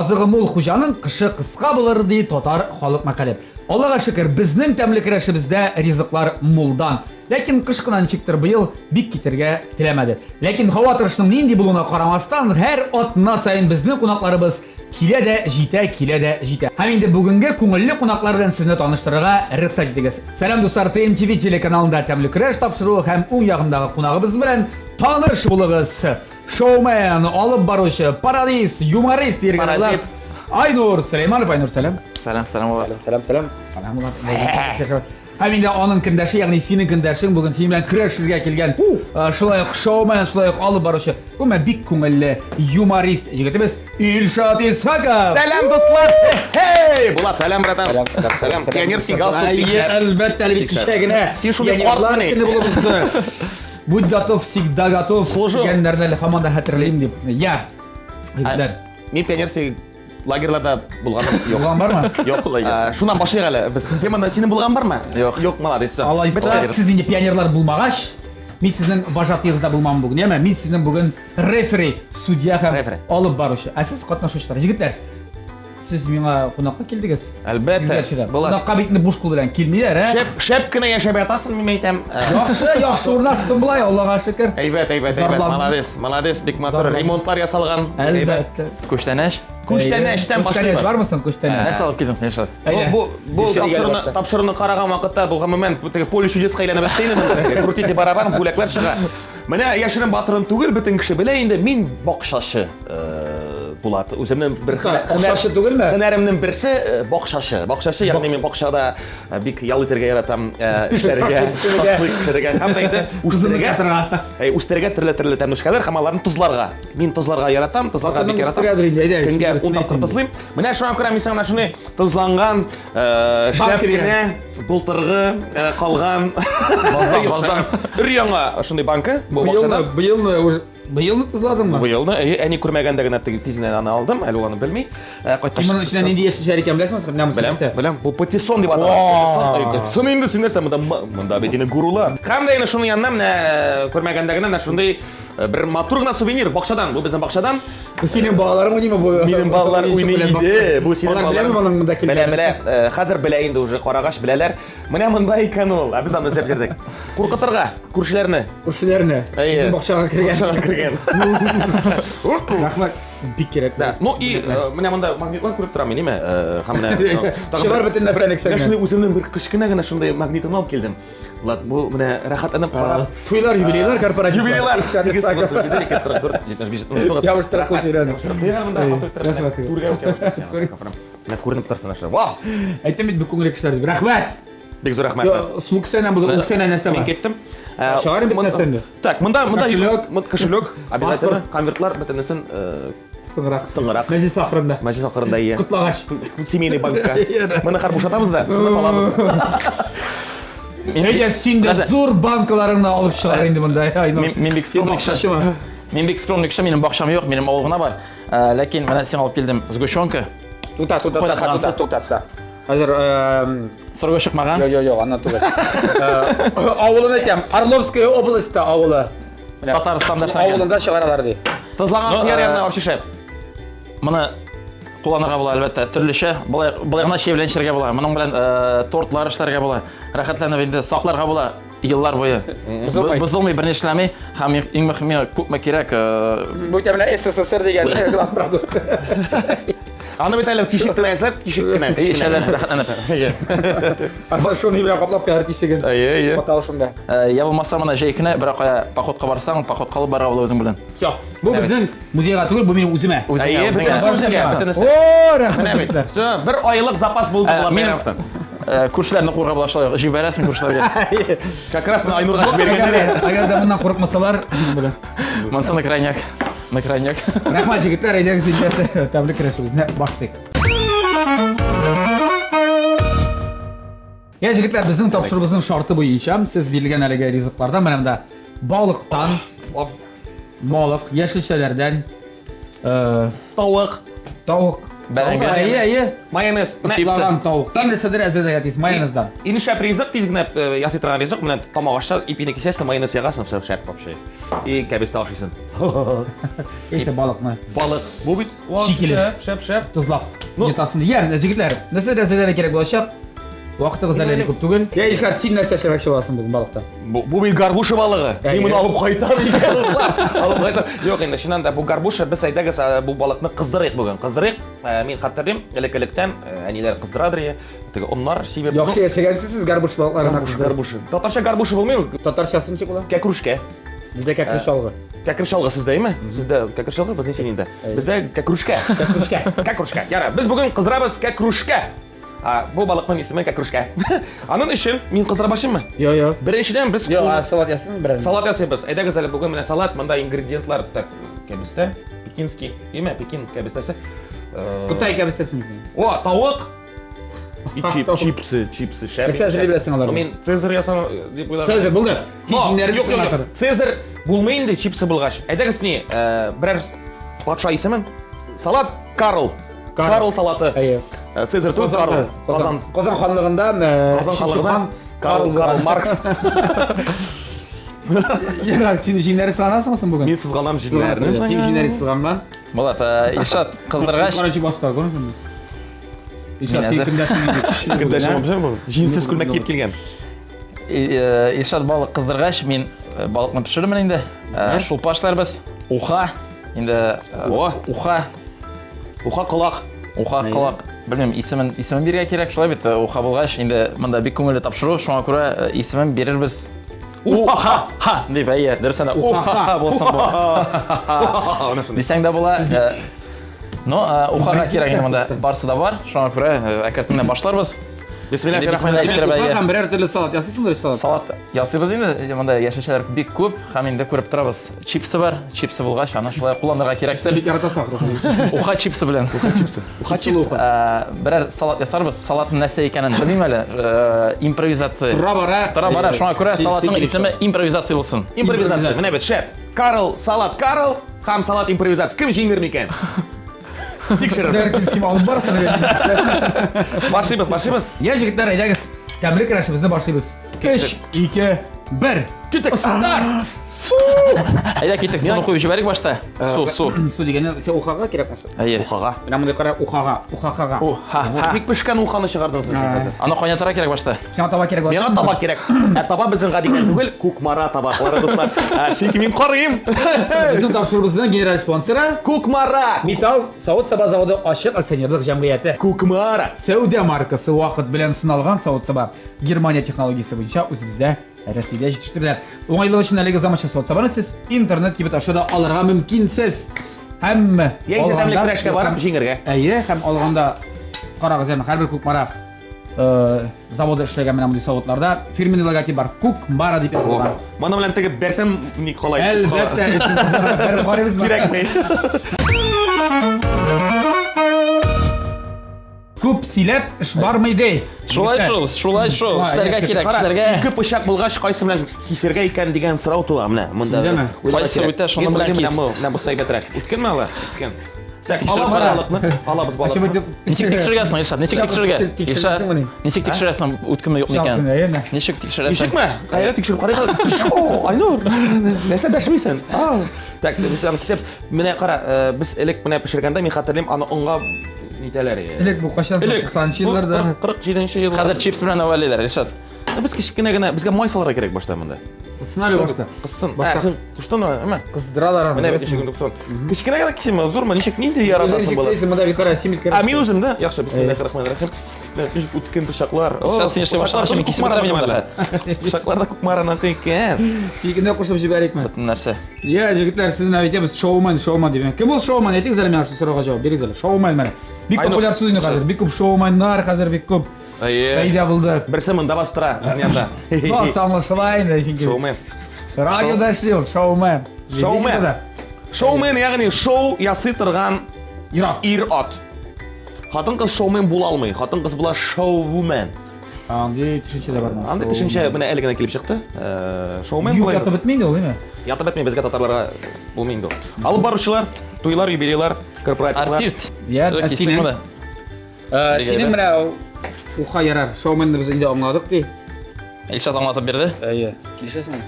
Азыгы мул хуҗаның кышы кыска булыр, ди татар халык мәкале. Аллага шөкер, безнең тәмле көрәшебездә ризыклар мулдан. Ләкин кыш кына ничектер быел бик китергә теләмәде. Ләкин һава торышының нинди булуына карамастан, һәр атна саен безнең кунакларыбыз килә дә җитә, килә дә җитә. Һәм инде бүгенге күңелле кунаклар белән сезне таныштырырга рөхсәт итегез. Сәлам, дуслар, ТМТВ телеканалында Тәмле көрәш тапшыруы һәм уң ягымдагы кунагыбыз белән таныш булыгыз. Шоумен, алып баручы, пародист, юморист диергә була. Айнур Сөләйманов, Айнур, сәлам. Сәлам, сәлам, Сәлам, сәлам, сәлам. Сәлам, Булат. Һәм инде аның көндәше, ягъни синең көндәшең бүген синең белән көрәшергә килгән, шулай ук шоумен, шулай ук алып баручы, гомумән бик күңелле юморист егетебез Илшат Исхаков. Сәлам, дуслар! Хей! Булат, сәлам, братан. Сәлам, сәлам, сәлам. Пионерский галстук Әйе, бик шәп. әлбәттә, әле бит Бик шәп. кичә генә. Син шундый Пионерлар картмыни? көне булып узды. Будь готов, всегда готов. Служу. Дигәннәрне әле һаман да хәтерлим дип. Я. Егетләр. Мин пионерский лагерьларда булганым юк. Булган бармы? Юк. Шуннан башлыйк әле. Без теманы синең булган бармы? Юк. Юк, молодец. Алайса, сез инде пионерлар булмагач, мин сезнең вожатыегызда булмам бүген, яме? Мин сезнең бүген рефери, судья һәм алып баручы. Ә сез катнашучылар. Егетләр, сез миңа кунакка килдегез. Әлбәттә. Кунакка бит инде буш кул белән килмиләр, ә? Шәп, шәп кенә яшәп ятасың, мин әйтәм. Яхшы, яхшы урнаштым болай, Аллага шөкер. Әйбәт, әйбәт, әйбәт. Молодец, молодец, бик матур ремонтлар ясалган. Әлбәттә. Күчтәнәч. Күчтәнәчтән башлыйбыз. Бармы соң күчтәнәч? Нәрсә алып килдең син, Илшат? Бу бу тапшыруны тапшыруны караган вакытта бу гомумән теге поле чудеска әйләнеп бетте инде монда. Крутите барабан, бүләкләр чыга. Менә яшерен батырын түгел, бөтен кеше белә инде, мин бакчачы Булат. Үземнең бер бакчачы түгелме? Һөнәремнең берсе бакчачы. Бакчачы, ягъни мин бакчада бик ял итәргә яратам, эшләргә, шашлык пешерергә һәм дә инде үстерергә, үстерергә төрле-төрле тәмнүшкәләр һәм аларны тозларга. Мин тозларга яратам, тозларга бик яратам. Көнгә 10 тапкыр тозлыйм. Менә шуңа күрә мин сиңа менә шуны тозланган, шәп кенә былтыргы калган баздан өр-яңа шундый банка бу бакчада. Быелны быелны тозладыңмы? Быелны, әйе, әни күрмәгәндә генә тиз генә аны алдым, әле ул аны белми. Кайткач. Син моның эченә нинди яшелчәләр икән беләсеңме? Менә монысы Беләм, беләм. Бу патиссон дип атала. Патиссон. Патиссон инде син нәрсә монда монда бит инде гурулар. Һәм дә инде шуның янына менә күрмәгәндә генә менә шундый бер матур гына сувенир бакчадан, бу безнең бакчадан. Бу синең балаларың уйныймы бу? Минем балалар уйный иде. Бу синең балалар. Беләме моның монда килгәнен? Белә, белә. Хәзер белә инде уже, карагач беләләр. Менә монда икән ул. Ә без аны эзләп йөрдек. Куркытырга күршеләрне. Күршеләрне. Әйе. Безнең бакчага кергән. Бакчага кергән. Рәхмәт. Бик кирәк. Да. Ну и менә монда магнитлар күреп торам мин, әйме? Һәм менә Чыгар бөтен нәрсәне Менә шундый үземнең бер кечкенә генә шундый магнитын алып килдем. Влад, бу менә рәхәтләнеп карап. Туйлар, юбилейлар, корпоративлар. Юбилейлар. 8, 7, 2, 44, 75, 79. Ябыштыра кул сөйләнеп. Рәхмәт. Түргә үк ябыштырып. Менә күренеп торсын аша. Вау! Әйтәм бит, бик күңелле кешеләр дип. Рәхмәт! Бик зур рәхмәт. Су кесәнә булды, ул кесәнә нәрсә бар? Мин киттем. Чыгарым бит нәрсәне. Так, монда монда кошелек, кошелек, обязательно конвертлар бөтенесен сыңрак. Сыңрак. Мәҗлес ахырында. Мәҗлес ахырында ие. Котлагач. Семейный банкка. Моны хәр бушатабыз да, шуны салабыз. Әйдә, син дә зур банкаларыңны алып чыгар инде монда. Мин бик скромный кеше. Мин бик скромный кеше, минем бакчам юк, минем авыл гына бар. Ләкин менә сиңа алып килдем сгущенка. Тута, тута, тута, тута, тута, тута. Хәзер срогы чыкмаган. Йо, йо, йо, аннан түгел. Авылын әйтәм, Орловская областьта авылы. Татарстанда эшләнгән. Авылында чыгаралар ди. Тозлаган кыяр янына вообще шәп. Моны кулланырга була, әлбәттә, төрлечә. Болай, болай гына чәй белән эчәргә була. Моның белән тортлар эшләргә була. Рәхәтләнеп инде сакларга була. Еллар буе. Бозылмый. Бозылмый, берни эшләми. Һәм иң мөһиме, күпме кирәк. Бу менә СССР дигән главпродукт. Аны бит әле тишек кенә эшләп, тишек кенә. Эшләп, рәхәтләнеп. Аса шуны белән каплап куяр тишеген. Әйе, әйе. Потал шунда. Я булмаса менә җәй көне берәр кая походка барсаң, походка алып барырга була үзең белән. Все. Бу безнең музейга түгел, бу минем үземә. Үзеңә, үзеңә. Үзеңә, бөтенесе. О, рәхмәт. Все, бер айлык запас булды булар Бәйрәмовтан. Күршеләрне курга була шулай җибәрәсең күршеләргә. Как раз менә Айнурга җибәргәннәр. Әгәр дә моннан курыкмасалар, белән. Монысы на крайняк. На крайняк. Рәхмәт, җегетләр, әйдәгез инде тәмле көрәшебезне башлыйк. Я, җегетләр, безнең тапшыруыбызның шарты буенча сез бирелгән әлеге ризыклардан менә монда балыктан, балык, яшелчәләрдән, тавык, тавык. Бәрәңге. Әйе, әйе. Майонез. Менә Чипсы. Сылаган тавыктан нәрсәдер әзерләргә тиеш, майонездан. Иң шәп ризык, тиз генә э, ясый торган ризык, менә тамак ачса, ипине кисәсең, майонез ягасың, все шәп вообще. И кәбестә ашыйсың. Яисә балыкны Балык. Бу бит Чи килеш. шәп, шәп, шәп. тозлап Ну. йотасың. Йә, җегетләр, нәрсәдер әзерләргә кирәк булачак? Вакытыгыз әле күп түгел. Йә, Илшат, син нәрсә эшләмәкче буласың бүген балыктан? Бу, бу бит горбуша балыгы. Әйе. Мин моны алып кайтам икән, дуслар. Алып кайтам. Юк, инде чыннан да бу горбуша без әйдәгез э, бу балыкны кыздырыйк бүген. Кыздырыйк. Э, Мин хәтерлим, элек-электән э, әниләр кыздырадыр иде. Теге оннар сибеп. Яхшы яшәгәнсез сез горбуш балыкларына. Горбуша, горбуша. Татарча горбуша булмый ул. Татарчасы ничек була? Кәкрүшкә. Бездә кәкре чалгы. Кәкре чалгы сездә, әйме? Сездә кәкре чалгы, Вознесениедә. Әйе. Бездә кәкрүшкә. Кәкрүшкә. Кәкрүшкә. Яра, без бүген кыздырабыз кәкрүшкә. А, бу балыкның исеме кәкрүшкә. Аның өчен мин кыздыра башлыйммы? Йо, йо. Беренчедән без Йо, кул- а салат ясыйсызмы берәр? Салат ясыйбыз. Әйдәгез әле бүген менә салат, монда ингредиентлар так, кәбестә, пекинский, име, пекин кәбестәсе. Э, Кытай кәбестәсе микән? О, тавык. И чип, чипсы, чипсы, шәп. Нәрсә әзерли беләсең аларны? Ну, Мин Цезарь ясам э, дип уйладым. Цезарь булды. Син Но, җиңнәрен юк, юк, юк. сынатыр. Цезарь булмый инде чипсы булгач. Әйдәгез ни, э, берәр патша исемен. Салат Карл. Карл. Карл салаты. Әйе. Э, Цезарь түгел, Карл. Казан. Казан ханлыгында э, Казан өченче ханлыгында хан Карл, Карл Маркс. Ярар, син җиңнәре сызганасыңмы соң бүген? Мин сызганам җиңнәрне. Син җиңнәре сызганма. Булат, э, Илшат кыздыргач, Короче, баста, күрәсеңме? Илшат, Мин син әзер. көндәшең инде. Көндәшем булып, җиңсез күлмәк киеп килгән. э, Илшат балык кыздыргач, мин э, балыкны пешерермен инде. Э, Шулпа эшләрбез. Уха. Инде э, О. уха, Уха колак. уха колак. Белмим, исемен исемен бирергә кирәк, шулай бит. Э, Уха булгач, инде монда бик күңелле тапшыру, шуңа күрә э, исемен бирербез. Уха ха дип, әйе, дөресен дә уха ха булсын бу. Ана шундый. Дисәң дә була. Э, Ну, э, ухага кирәк инде монда барысы да бар. Шуңа күрә э, әкрен генә башларбыз. Бисмиллахир Бисмилла рахманир әйттереп, Уха әйе. һәм берәр төрле салат ясыйсыңдыр салат. Салат ясыйбыз инде. Монда яшелчәләр бик күп һәм инде күреп торабыз. Чипсы бар. Чипсы булгач, аны шулай кулланырга кирәктер. Бик яратасың ахрысы. Уха чипсы белән. Уха чипсы. Уха чипсы. Э, Берәр салат ясарбыз. Салатның нәрсә икәнен белмим әле. Э, Импровизация. Тора бара. Тора бара. Шуңа күрә салатның исеме импровизация булсын. Импровизация. Менә бит шәп. Карл, салат Карл һәм салат импровизация. Кем җиңер микән? Тикшерер. Бер кем син алып барасың. Башлыйбыз, башлыйбыз. Я җегетләр, әйдәгез. Тәмле көрәшебезне башлыйбыз. 3, 2, 1. Киттек. Старт! Әйдә киттек, суны куеп җибәрик башта. Су, су. Су дигәнне син ухага кирәкме су? Әйе. Ухага. Менә мондый кара ухага, ухахага. Уха. ха. Бик пешкән уханы чыгардың син хәзер. Аны кайнатырга кирәк башта. Сиңа таба кирәк Миңа таба кирәк. Ә таба безнең гади генә түгел, Кукмара табаклары, дуслар. Ә, Чөнки мин карыйм. Безнең тапшыруыбызның генераль спонсоры Кукмара. Металл савыт-саба заводы ачык акционерлык җәмгыяте. Кукмара. Сәүдә маркасы вакыт белән сыналган савыт-саба Германия технологиясе буенча үзебездә Рәсәйдә җитештерелә. Уңайлык өчен әлеге заманча савыт-сабаны сез интернет кибет аша да алырга мөмкинсез. Һәм Яисә тәмле алганда- көрәшкә барып җиңергә. Әйе, һәм алганда карагыз, яме һәрбер Кукмара э, заводы эшләгән менә мондый савытларда фирменный логотип бар. Кукмара дип язылган. Моны белән тегеп бәрсәм, ник калай. Әлбәттә, бер карыйбызмы? Кирәкми. Күп сөйләп эш бармый ди. Шулай шул, шулай шул. Эшләргә кирәк, эшләргә. Ике пычак булгач, кайсы белән кисергә икән дигән сорау туа менә монда. Синдәме? Уйларга Кайсы кирәк. үтә, шуны Мин белән уйлыйм, кис. Менә бу, менә бусы әйбәтрәк. Үткенме алар? Үткен. Так, Тикшереп алабыз кара. балыкны. Алабыз балыкны. Ничек тикшергә соң, Илшат? Ничек тикшергә? Тикшерәсең Илшат, мени? ничек тикшерәсең, үткенме юкмы Пычак икән? белән, әйеме? Ничек тикшерәсең? Ничекме? Кая тикшереп карыйк әле. О, Айнур, нәрсә дәшмисең? Ау. Так, без аны кисәбез. Менә кара, э, без элек менә пешергәндә мин хәтерлим, аны онга нитәләр. иде. Элек бу кайчан Элек. 90 елларда. 47 еллар. Хәзер чипс белән әвәлиләр, Илшат. Без кечкенә генә, безгә май салырга кирәк башта монда. Кызсын әле башта. Кызсын. Башта. Ә, син куштыңмы, әмма? Кыздыралар аны. Менә бит ничек инде Кечкенә генә кисеме, зурмы, ничек нинди яратасың Үзең болар? ничек монда бит кара, син бит Ә мин үзем дә, яхшы, бисмиллахир-рахманир-рахим. Менә ничек үткен пычаклар. О, Илшат, син эшли пычаклар башлагач, мин кисеп Кукмара бетерәм инде. монда. Пычаклар да Кукмараныкы икән. Сикенә кушып җибәрикме? Бөтен нәрсә. Я, җегетләр, сез менә әйтәбез шоумен, шоумен дип. Кем ул шоумен? Әйтегез әле миңа шул сорауга җавап бирегез әле. Шоумен менә. Бик Айнур. популяр сүз инде хәзер. Бик күп шоуменнар хәзер бик күп Әйе. пәйда булды. Берсе монда басып тора, безнең янда. Ну, аңлашыла инде чөнки. Шоумен. Радиода эшли ул, шоумен. Шоумен. Шоумен, ягъни шоу ясый торган Ир-ат. ир-ат. Хатын-кыз шоумен була алмый. Хатын-кыз була шоумен. Андый төшенчә дә бар. Андый төшенчә менә әле генә килеп чыкты. Э, Шоумен Юк була. ятып бетми инде ул, димме? Ятып бетми безгә татарларга. Булмый инде ул. Алып баручылар, туйлар, юбилейлар, корпоративлар. Артист. Я, Всё, ә кистек синең? моны. Синең менә уха ярар. Шоуменны без инде аңладык ди. Илшат аңлатып бирде. Әйе. Килешәсеңме?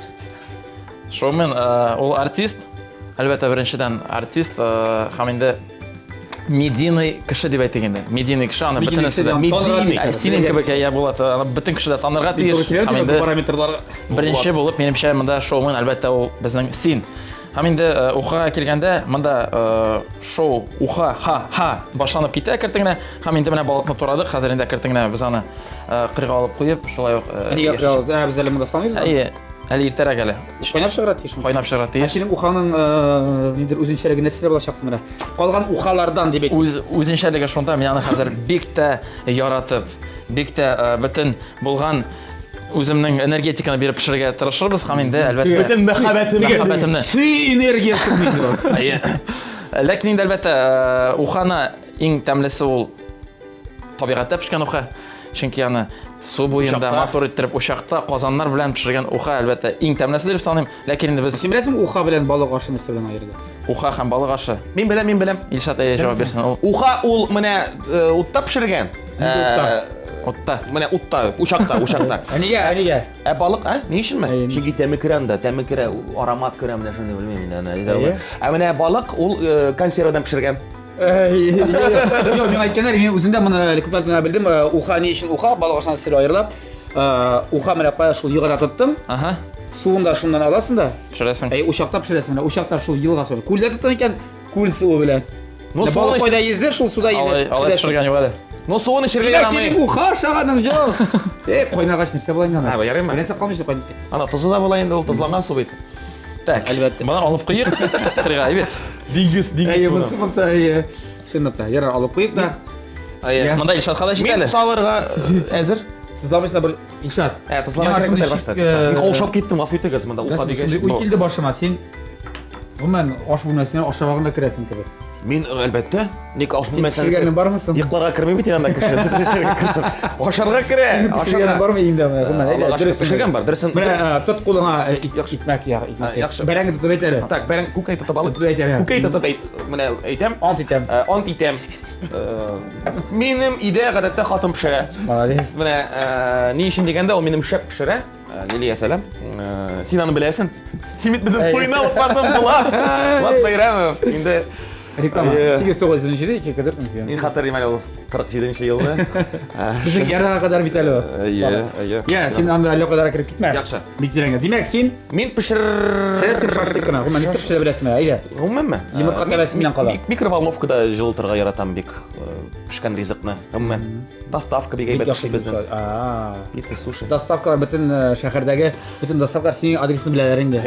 Шоумен ул артист. Әлбәттә, беренчедән артист һәм инде медийный кеше дип әйтик инде. Медийный кеше, аны бөтенесе дә Медийный. Ә, Синең кебек әйе Булат, аны бөтен кеше дә танырга тиеш. Һәм инде параметрларга. беренче булып, минемчә, монда шоумен, әлбәттә, ул безнең син. Һәм инде Ухага килгәндә, монда шоу Уха ха ха башланып китә кертен генә. Һәм инде менә балыкны турадык, хәзер инде кертен генә без аны кырга алып куеп, шулай ук Нигә кырабыз? Ә, без әле монда салмыйбыз. Әйе, әле иртәрәк әле. Кайнап чыгарга тиеш. Кайнап чыгарга Ә тиеш. синең уханың нидер үзенчәлеге нәрсәдә булачак соң менә? Калган ухалардан дип әйт. Үз үзенчәлеге шунда, мин аны хәзер бик тә яратып, бик тә бөтен булган үземнең энергетиканы биреп пешерергә тырышырбыз һәм инде әлбәттә Бөтен мәхәббәтемне. мәхәббәтемне. Си энергиясе инде. Әйе. Ләкин инде әлбәттә уханы иң тәмлесе ул табигатьтә пешкән уха. Чөнки аны су буенда Учакта. матур иттереп учакта казаннар белән пешергән уха әлбәттә иң тәмлесе дип саныйм. Ләкин инде без Син беләсеңме уха белән балык ашы нәрсә белән аерыла? уха һәм балык ашы. Мин беләм, мин беләм. Илшат әйе җавап бирсен. Ул Уха ул менә утта пешергән. Утта? утта. Менә утта, учакта, учакта. Ә нигә, ә нигә? Ә балык, ә? Ни өченме? Әйе, ни Чөнки тәме керә анда, тәме керә, аромат керә менә шуны белмим инде аны. Әйе. Ә менә балык ул консервадан пешергән. Юк, миңа әйткәннәр, мин үзем дә моны әле күптән генә белдем. Уха ни өчен уха, балык ашына сер аерыла. Уха менә кая шул елгада тоттың, Ага. суын да шуннан аласың да. Пешерәсең. Әй, учакта пешерәсең, менә учакта шул елга суы. Күлдә тоттың икән, күл суы белән. Ну, Менә суын балык кайда йөзде, шул суда Алай йөзә. алай пешергән юк әле. Ну суын эчәргә Димәк, синең ярамый. уха ашаганың юк. Эй, кайнагач нәрсә була инде анда? Ә, ярыймы? Нәрсә калмый кайнап. Ана тозы да була инде ул тозланган су бит. Так, Әлбәттә. Моны алып куйык. Кырга, әйбәт. Диңгез, Әйе, монысы монысы, әйе. Чынлап та, ярар алып куйык та. Әйе. Монда Илшатка да җитә Мин әле. салырга әзер. Тозламыйсың бер Илшат. Ә, тозларга Миңа кирәк шундый бит башта. шик, Мин каушап киттем, гафу итегез, монда уха дигәч. Шундый уй килде башыма, син гомумән аш бүлмәсенә ашарга гына керәсең кебек. Мин әлбәттә, ник аш бүлмәсенә Пешергәнең бармы соң? Йокларга керми бит инде кеше. Без пешергә керсен. Ашарга керә, Пешергәнең ашарга. бармы инде менә гомумән? Әйдә, Аллага шөкер, дөресен пешергән бар, дөресен. Менә тот кулыңа икмәк я, икмәк. Яхшы. Бәрәңге тотып әйт әле. Так, бәрәң күкәй тотып алып. Тотып әйт әле. Күкәй тотып әйт, менә әйтәм. Ант итәм. Ант итәм. Минем өйдә гадәттә хатын пешерә. Молодец. Менә ни өчен дигәндә, ул минем шәп пешерә. Лилия, сәлам. Син аны беләсең. Син бит безнең туйны алып бардың, Булат. Булат Бәйрәмов. Инде Реклама. Әйе. 8 9 7 2 4 8. мин хәтерлим әле ул 47 елны. Безнең ярага кадәр бит әле ул. Әйе, әйе. Я, син анда әллә кадәр кереп китмә. Яхшы. Бик тирәнгә. Димәк, син Мин пешер... пешерәсең шашлык кына. Гомумән, нәрсә пешерә беләсеңме? Әйдә. Гомумәнме? Йомырка тәбәсеннән кала. Микроволновкада җылытырга яратам бик пешкән ризыкны. Гомумән, доставка бик Бик әйбәт яхшы эшли безнең. Аа. Пицца, суши. Доставкалар бөтен шәһәрдәге бөтен доставкалар синең адресны беләләр инде.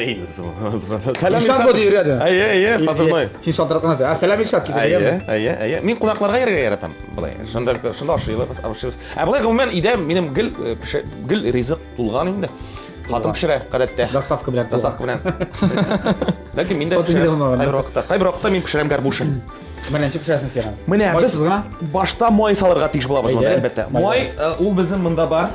Сәлам, Илшат бу дип йөрәде. Әйе, әйе, позывной. Син шалтыраткан ә сәлам Илшат китә Әйе, дигәнме? әйе, әйе. Мин кунакларга йөрергә яратам. Болай. Шунда шунда ашыйлабыз, ашыйбыз. Ә болай гомумән өйдә минем гел гел ризык тулган инде. Хатын пешерә гадәттә. Доставка белән. Доставка белән. Ләкин мин дә Хатын пешерәм. өйдә булмаган, Кайбер вакытта, кайбер вакытта мин пешерәм горбуша. Менә ничек пешерәсең син аны? Менә без Майсыз гына? башта май салырга тиеш булабыз монда, Әйдә. әлбәттә. Май Май ул безнең монда бар.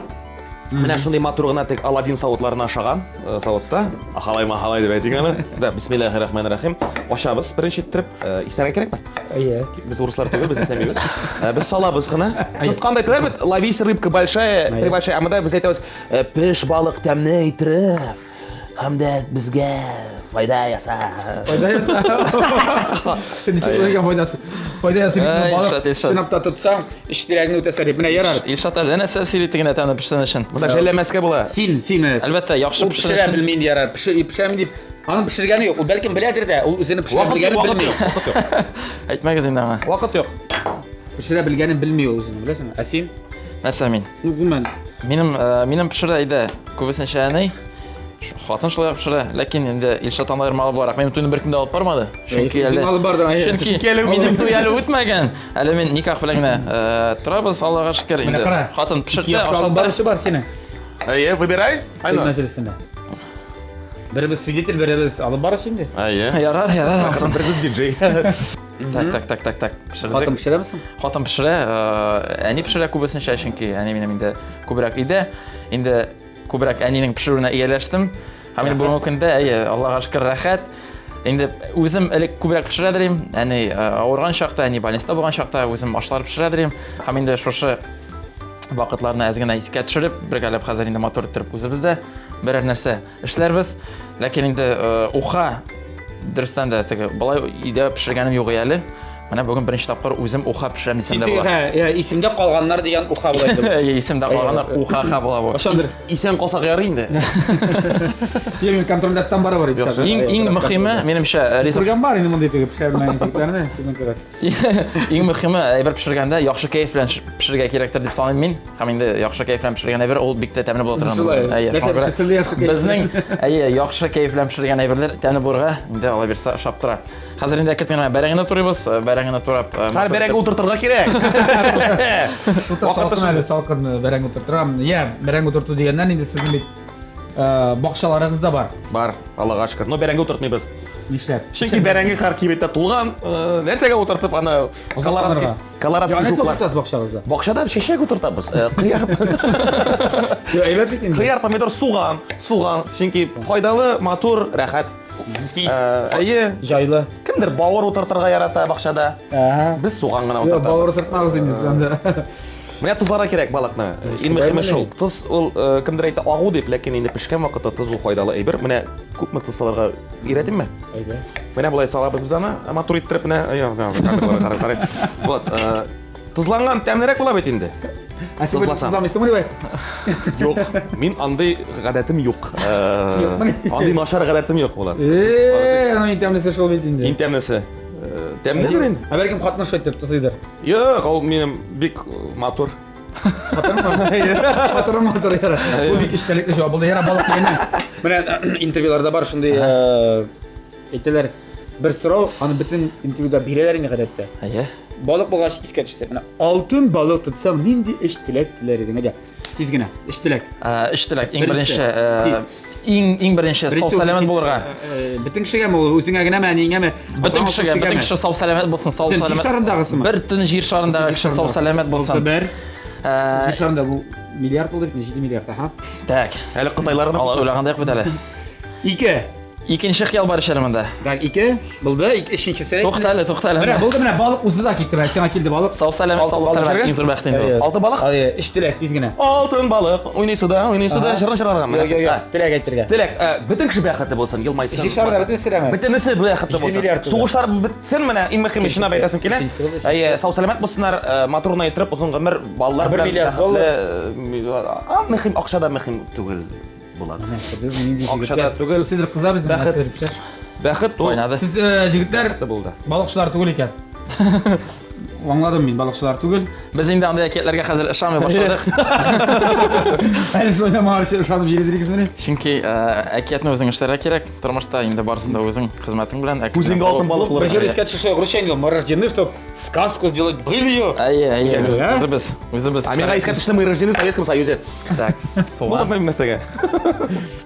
Менә шундый матур гына тек Аладдин савытларына ашаган савытта. Ахалай махалай дип әйтик аны. Да, бисмиллахир-рахманир-рахим. Ашабыз беренче иттереп. Исәргә кирәкме? Әйе. Без урыслар түгел, без исәмибез. Без салабыз гына. Тотканда әйтәләр бит, ловись рыбка большая, прибольшая. Ә монда без әйтәбез, пеш балык тәмне иттереп, һәм дә безгә файда яса. Файда яса. Син ничек уйлыйсың файдасы? Файда яса бит Әй, балык. Илшат, Илшат. Чынлап та тотсаң, эч тирәңне үтәсә дип. Менә ярар. Илшат әле нәрсә сөйли тегенә тәмле пешсен өчен. Монда жәлләмәскә була. Син, син менә. Әлбәттә, яхшы Ул пешсен пешерә өчен. белми инде ярар. Пешерәм дип. Аның пешергәне юк. Ул бәлкем беләдер дә, ул үзенең пешерә Вакыт белгәнен юк, вакыт белми. юк, вакыт юк. Әйтмәгез инде аңа. Вакыт юк. Пешерә белгәнен белми ул үзенең, беләсеңме? Ә син? Нәрсә мин? Ну, гомумән, Минем минем пешерә әйдә күбесенчә әни. Хатын шулай ук пешерә, ләкин инде Илшаттан аермалы буларак минем туйны беркем дә алып бармады. Чөнки Үзең әле алып бардың, әйе. Чөнки Чөнки әле минем туй әле үтмәгән. Әле мин никах белән генә торабыз, Аллага шөкер. Менә Инде кара. хатын пешерде, Яхшы алып ашатты. баручы бар синең. Әйе, выбирай. Туй Айнур. мәҗлесендә. Беребез свидетель, беребез алып баручы инде. Әйе. Ярар, ярар, алсын. Беребез диджей. Так, так, так, так, так. Пешердек. Хатын пешерәме соң? Хатын пешерә, әни пешерә күбесенчә, чөнки әни минем инде күбрәк өйдә. Инде күбрәк әнинең пешерүенә ияләштем. Һәм инде бүгенге көндә, әйе, Аллага шөкер, рәхәт. Инде үзем элек күбрәк пешерә дим. Әни авырган чакта, әни больниста булган чакта үзем ашлар пешерә дим. Һәм инде шушы вакытларны әз генә искә төшереп, бергәләп хәзер инде матур иттереп үзебез дә берәр нәрсә эшләрбез. Ләкин инде уха дөрестән дә теге болай өйдә пешергәнем юк әле. Менә бүген беренче тапкыр үзем уха пешерәм дисәм дә була. Исемдә калганнар дигән уха була инде. Исемдә калганнар уха-ха була бу. Кашандыр. Исән калсак ярый инде. Юк, мин контрольдәттән барыбер. Иң иң мөһиме, минемчә, ризык. Күргән бар инде мондый теге пешермәгән җегетләрне, сезнең кебек. Иң мөһиме, әйбер пешергәндә яхшы кәеф белән пешерергә кирәктер дип саныйм мин. Һәм инде яхшы кәеф белән пешергән әйбер ул бик тә тәмле була торган. Шулай. Нәрсә пешерсәң дә яхшы кәеф. Безнең, әйе, яхшы кәеф белән пешергән әйберләр тәмле булырга инде алай бирсә ошап тора. Хәзер инде әкрен генә бәрәңгене турыйбыз. Бәрәңгене турап. Хәзер бәрәңге утыртырга кирәк. Салкын әле, салкын бәрәңге утыртырга. Я, бәрәңге утырту дигәннән инде сезнең бит бакчаларыгыз да бар. Бар, Аллага шөкер. Но бәрәңге утыртмыйбыз. Нишләп? Чөнки бәрәңге һәр кибеттә тулган. Нәрсәгә утыртып аны колорадский колорадский жуклар. Утыртасыз бакчагызда? Бакчада чәчәк утыртабыз. Кыяр. Әйбәт бит инде. Кыяр, помидор, суган, суган. Чөнки файдалы, матур, рәхәт. Тиз. Әйе. Җайлы. Кемдер бавыр утыртырга ярата бакчада. Без суган гына утыртабыз. Бавыр утыртмагыз инде сез анда. Менә тозларга кирәк балыкны. Иң мөһиме шул. Тоз ул кемдер әйтә агу дип, ләкин инде пешкән вакытта тоз ул файдалы әйбер. Менә күпме тоз салырга өйрәтимме? Әйдә. Менә болай салабыз без аны, матур иттереп менә. Карый, карый. Вот, тозланган тәмлерәк була бит инде. Ә син тозламыйсыңмы дип? Юк, мин андый гадәтем юк. Андый начар гадәтем юк була. Э, аның иң тәмлесе шул бит инде. Иң тәмлесе. Тәмледер инде. Ә бәлкем хатыны шулай итеп тозыйдыр. Юк, ул минем бик матур. Матур, матур, яра. Бу бик эчтәлекле җавап булды. Яра, балык дигәннән. Менә интервьюларда бар шундый әйтәләр, бер сорау, аны бөтен интервьюда бирәләр инде гадәттә. Әйе. Балык булгач искә төште. Менә алтын балык тотсаң, нинди өч теләк теләр идең? Әйдә, тиз генә, өч теләк. Өч теләк. Иң беренче, иң иң беренче сау сәламәт булырга. Бөтен кешегәме ул, үзеңә генәме, әниеңәме? Бөтен кешегә, бөтен кеше сау сәламәт булсын, сау сәламәт. Җир шарындагысымы? Бөтен җир шарындагы кеше сау сәламәт булсын. Бер. Җир шарында бу миллиард булды бит, 7 миллиард, аха. Так. Әле Кытайларда Алла уйлаганда юк бит әле. Ике. Икенче хыял бар ич әле монда. Так, ике. Булды, өченчесе. Тукта әле, тукта әле. Менә булды, менә балык узды да китте, менә сиңа килде балык. Сау сәламәт, сау сәламәт, иң зур бәхет инде ул. Алтын балык? Әйе, өч теләк тиз генә. Алтын балык, уйный суда, уйный суда, җырын җырларга менә. Юк, юк, теләк әйтергә. Теләк, бөтен кеше бәхетле булсын, елмайсын. Җир шарында бөтенесе дәме? Бөтенесе бәхетле булсын. Сугышлар бетсен менә, иң мөһиме чынлап әйтәсем килә. Әйе, сау сәламәт булсыннар, матур гына иттереп, озын гомер, балалар белән бәхетле. Мөһим акча да мөһим түгел. Булат. Акча да түгел. Сидер кыза безнең бәхет. Бәхет ул. Кайнады. Сез җегетләр булды. Балыкчылар түгел икән. Аңладым мин, балыкчылар түгел. Без инде андый әкиятләргә хәзер ышанмый башладык. Әле шулай да моңа ышанып җирезриксмени? Чөнки әкиятне үзең эшләргә кирәк. Тормышта инде барысын да үзең хезмәтең белән. Үзеңгә алтын балык булыр. Бер җыр искә төшә, русча инде, мы рождены, чтоб сказку сделать былью. Әйе, әйе, үзебез, үзебез. А миңа искә төште, мы рождены в Советском Союзе. Так, суган. Булмый нәрсәгә.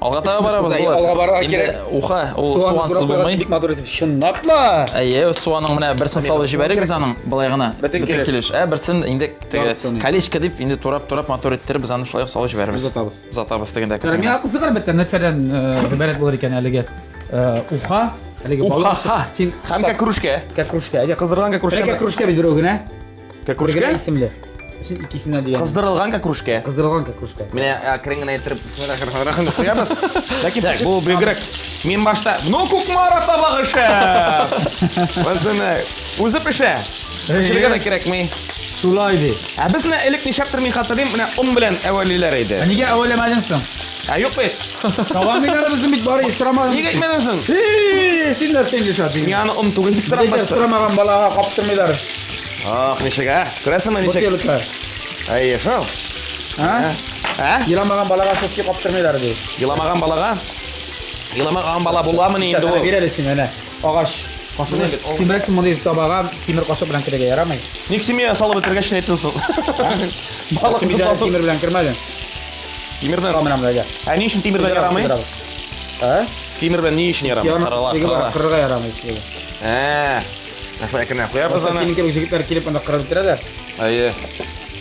Алга таба барабыз, Булат. Алга барырга кирәк. Уха, ул сугансыз булмый. Бик матур итеп, чынлапмы? Әйе, суганның менә берсен салып җибәрик без аның былай гына. Бөтен килеш. Ә берсен инде теге колечко дип инде турап-турап матур иттереп без аны шулай салып җибәрәбез. Озатабыз. Озатабыз дигәндә. Миңа кызык әлбәттә, нәрсәдән гыйбарәт булыр икән әлеге уха, әлеге балык. Уха. Һәм кәкрүшкә. Кәкрүшкә. Кыздырган кәкрүшкә. Кәкрүшкә бит берәү генә. Кәкрүшкә исемле. Син икесенә дигән. Кыздырылган кәкрүшкә. Кыздырылган кәкрүшкә. Менә әкрен генә иттереп бисмиллахир-рахманир-рахим куябыз. Ләкин так, бу бигрәк. Мин башта, ну Кукмара табагы шәп. Үзенә үзе пешә. Пешерергә дә кирәкми. Шулай ди. Ә без менә элек нишләптер мин хәтерлим, менә он белән әвәлиләр иде. Ә нигә әвәләмәдең соң? Ә юк бит. Табамыйлар безнең бит бары сорамадың. Нигә әйтмәдең соң? Син нәрсә инде шат? Мин аны он түгел дип торам башта. Сорамаган балага каптырмыйлар. Ах, ничек, ә? Күрәсеңме ничек? Бутылка. Әйе, шул. А? Ә? Еламаган балага соски каптырмыйлар ди. Еламаган балага? Еламаган бала буламыни инде ул? Бир әле син әнә. Агач кашыгы. Син беләсең, мондый табага тимер кашык белән керергә ярамый. Ник син миңа салып бетергәч әйттең соң? Балык тимер белән кермәдең. Тимердән. Менә монда әйдә. Ә ни өчен тимердән ярамый? Ә? Тимер белән ни өчен ярамый? Кырыла, кырыла. Кырырга ярамый. Ә. Шулай әкренләп куябыз аны. Синең кебек җегетләр килеп анда кырып бетерәләр. Әйе.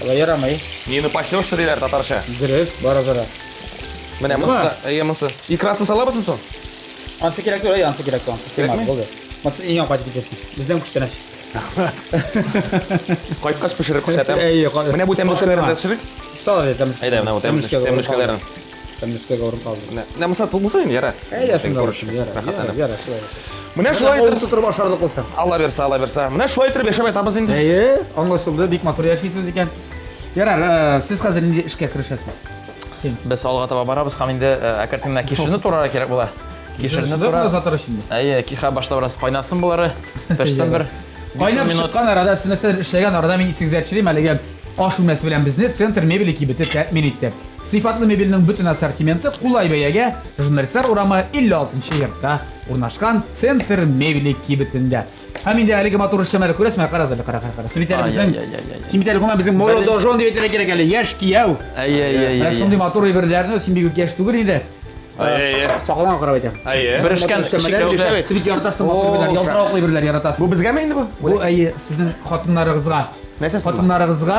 Алай ярамый. Не напасешься диләр татарча. Дөрес, бара-бара. Менә монысы, әйе монысы. Икрасын салабызмы соң? Ансы кирәк түгел, ансы кирәк түгел, ансы сыймады, булды. Монысы өеңә кайтып китәсең. Бездән күчтәнәч. Кайткач пешереп күрсәтәм. Әйе, Менә бу тәмлүшкәләрен дә төшерик. Сал әле тәм. Әйдә, менә бу тәмлүшкәләрен. Тәмлүшкәгә урын калды. Менә, менә монысы булсын инде, ярар. Әйдә, шунда булсын, ярар. Рәхәтләнеп. Ярар, шулай. Менә шулай итеп торып ашарлык булсын. Алла бирсә, Алла бирсә. Менә шулай итеп яшәп ятабыз инде. Әйе, аңлашылды, бик матур яшисез икән. Ярар, э, сез хәзер нинди эшкә керешәсез? Син. Без алга таба барабыз һәм инде э, әкрен генә кишерне турарга кирәк була. Кишерне тура. Озатыр өчен. Әйе, киха башта бераз кайнасын болары. Пешсен бер. Кайнап чыккан арада сез нәрсәдер эшләгән арада мин исегезгә төшерим әлеге аш бүлмәсе белән безне Центр мебели кибете тәэмин итте. Сыйфатлы мебельнең бөтен ассортименты кулай бәягә Журналистлар урамы 56 йортта урнашкан Центр мебели кибетендә. Һәм инде әлеге матур эшләмәле күрәсеңме? Карагыз әле, кара, кара, кара. Син бит әле безнең Син бит әле гомумән безнең молодожон дип әйтергә кирәк әле, яшь кияү. Әй-әй-әй. Менә шундый матур әйберләрне син бик үк яшь түгел инде. Сакалыңа карап әйтәм. Әйе. Берешкән чикләвекләр. Син бит яратасың матур әйберләр, ялтыравыклы әйберләр яратасың. Бу безгәме инде бу? Бу әйе, сезнең хатыннарыгызга. Нәрсә Хатыннарыгызга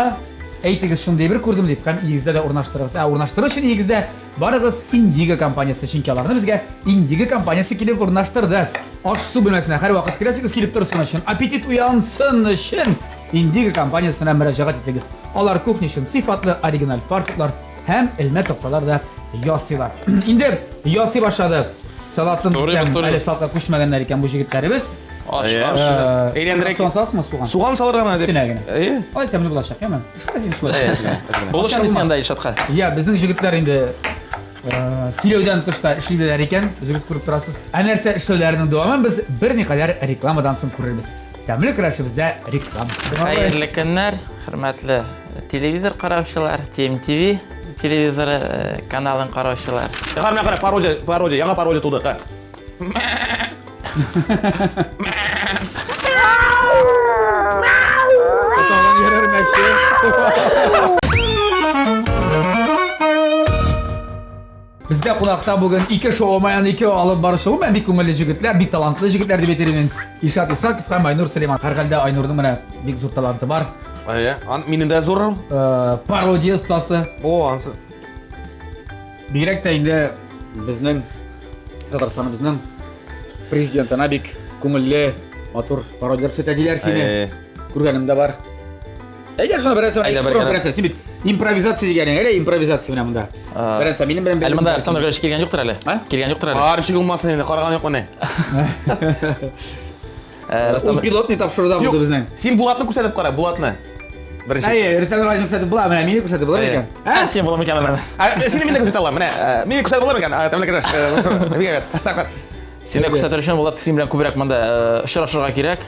әйтегез шундый әйбер күрдем дип һәм өегездә дә урнаштырыгыз. Ә урнаштыру өчен өегездә барыгыз Индиго компаниясе, чөнки аларны безгә Индиго компаниясе килеп урнаштырды. Аш-су бүлмәсенә һәрвакыт керәсегез килеп торсын өчен, аппетит уянсын өчен Индиго компаниясенә мөрәҗәгать итегез. Алар кухня өчен сыйфатлы оригиналь фартуклар һәм элмә такталар да ясыйлар. Инде ясый башлады. Салатын Турыйбыз, дисәм, әле турыйбыз. салатка күчмәгәннәр икән бу җегетләребез. Аш, Әйе. аш. Әйләндерәк. Суган саласыңмы, суган? Суган салырга менә дип. Өстенә генә. Әйе. Ай, тәмле булачак, яме. Син шулай. Булышыр син анда Илшатка. Я, безнең җегетләр инде сөйләүдән тыш та эшлиләр икән, үзегез күреп торасыз. Ә нәрсә эшләүләренең дәвамын без берникадәр рекламадан соң күрербез. Тәмле көрәшебездә реклама. Хәерле көннәр, хөрмәтле телевизор караучылар, TMTV телевизоры каналын караучылар. Кара, менә кара, пародия, пародия, яңа пародия туды. Кара. Атаңнан йөрер мәче. Бездә кунакта бүген ике шоумен, ике алып баручы. Гомумән бик күңелле җегетләр, бик талантлы җегетләр дип әйтер идем. Илшат Исаков һәм Айнур Сөләйман. Һәрхәлдә Айнурның менә бик зур таланты бар. Әйе, минем дә зур. Пародия остасы. О, ансы. Бигрәк тә инде безнең Татарстаныбызның президентына бик күңелле, матур пародияләр күрсәтә диләр сине. Күргәнем дә бар. Әйдә шуны берәрсе Әйдә, экспромт бергә. берәрсе. Син бит импровизация дигәнең, әле импровизация менә монда. Берәрсе минем белән Әле монда Арслан Нургалиевич килгән юктыр әле. А? Килгән юктыр әле. Бар, ничек булмасын инде, караган юк менә. Ул пилотный тапшыруда булды безнең. Син Булатны күрсәтеп кара, Булатны. Беренче. Әйе, Рөстәм Нургалиевич күрсәтеп була, менә мине күрсәтеп була микән? Ә, син була микән әле? Сине мин дә күрсәтә алам, менә. Мине күрсәтеп була микән? Тәмле көрәш. Бик әйбәт. Сине күрсәтер өчен Булат син белән күбрәк монда очрашырга кирәк.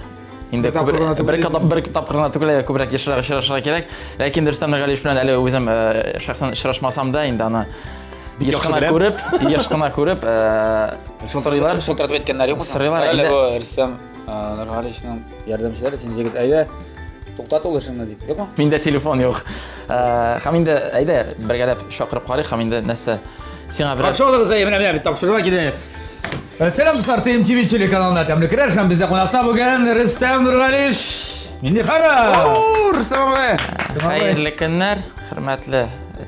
Инде Бер тапкыр гына түгел бер тапкыр гына түгел, күбрәк ешрак очрашырга кирәк. Ләкин Рөстәм Нургалиевич белән әле үзем шәхсән очрашмасам да, инде аны еш яхшы кына беләм. күреп, еш кына күреп, сорыйлар. Шылтыратып әйткәннәр юкмы? Сорыйлар, Әле инде. бу Рөстәм Нургалиевичның ярдәмчеләре син җегет, әйдә, туктат ул эшеңне дип, юкмы? Миндә телефон юк. Һәм инде әйдә бергәләп чакырып карыйк һәм инде нәрсә сиңа берәр Каршы алыгыз, әйе, менә менә тапшыруга килде. Сәлам дуслар, TMTV телеканалына тәмле көрәш һәм бездә кунакта бүген Рөстәм Нургалиевич Миңнеханов. Рөстәм абый. Хәерле көннәр, хөрмәтле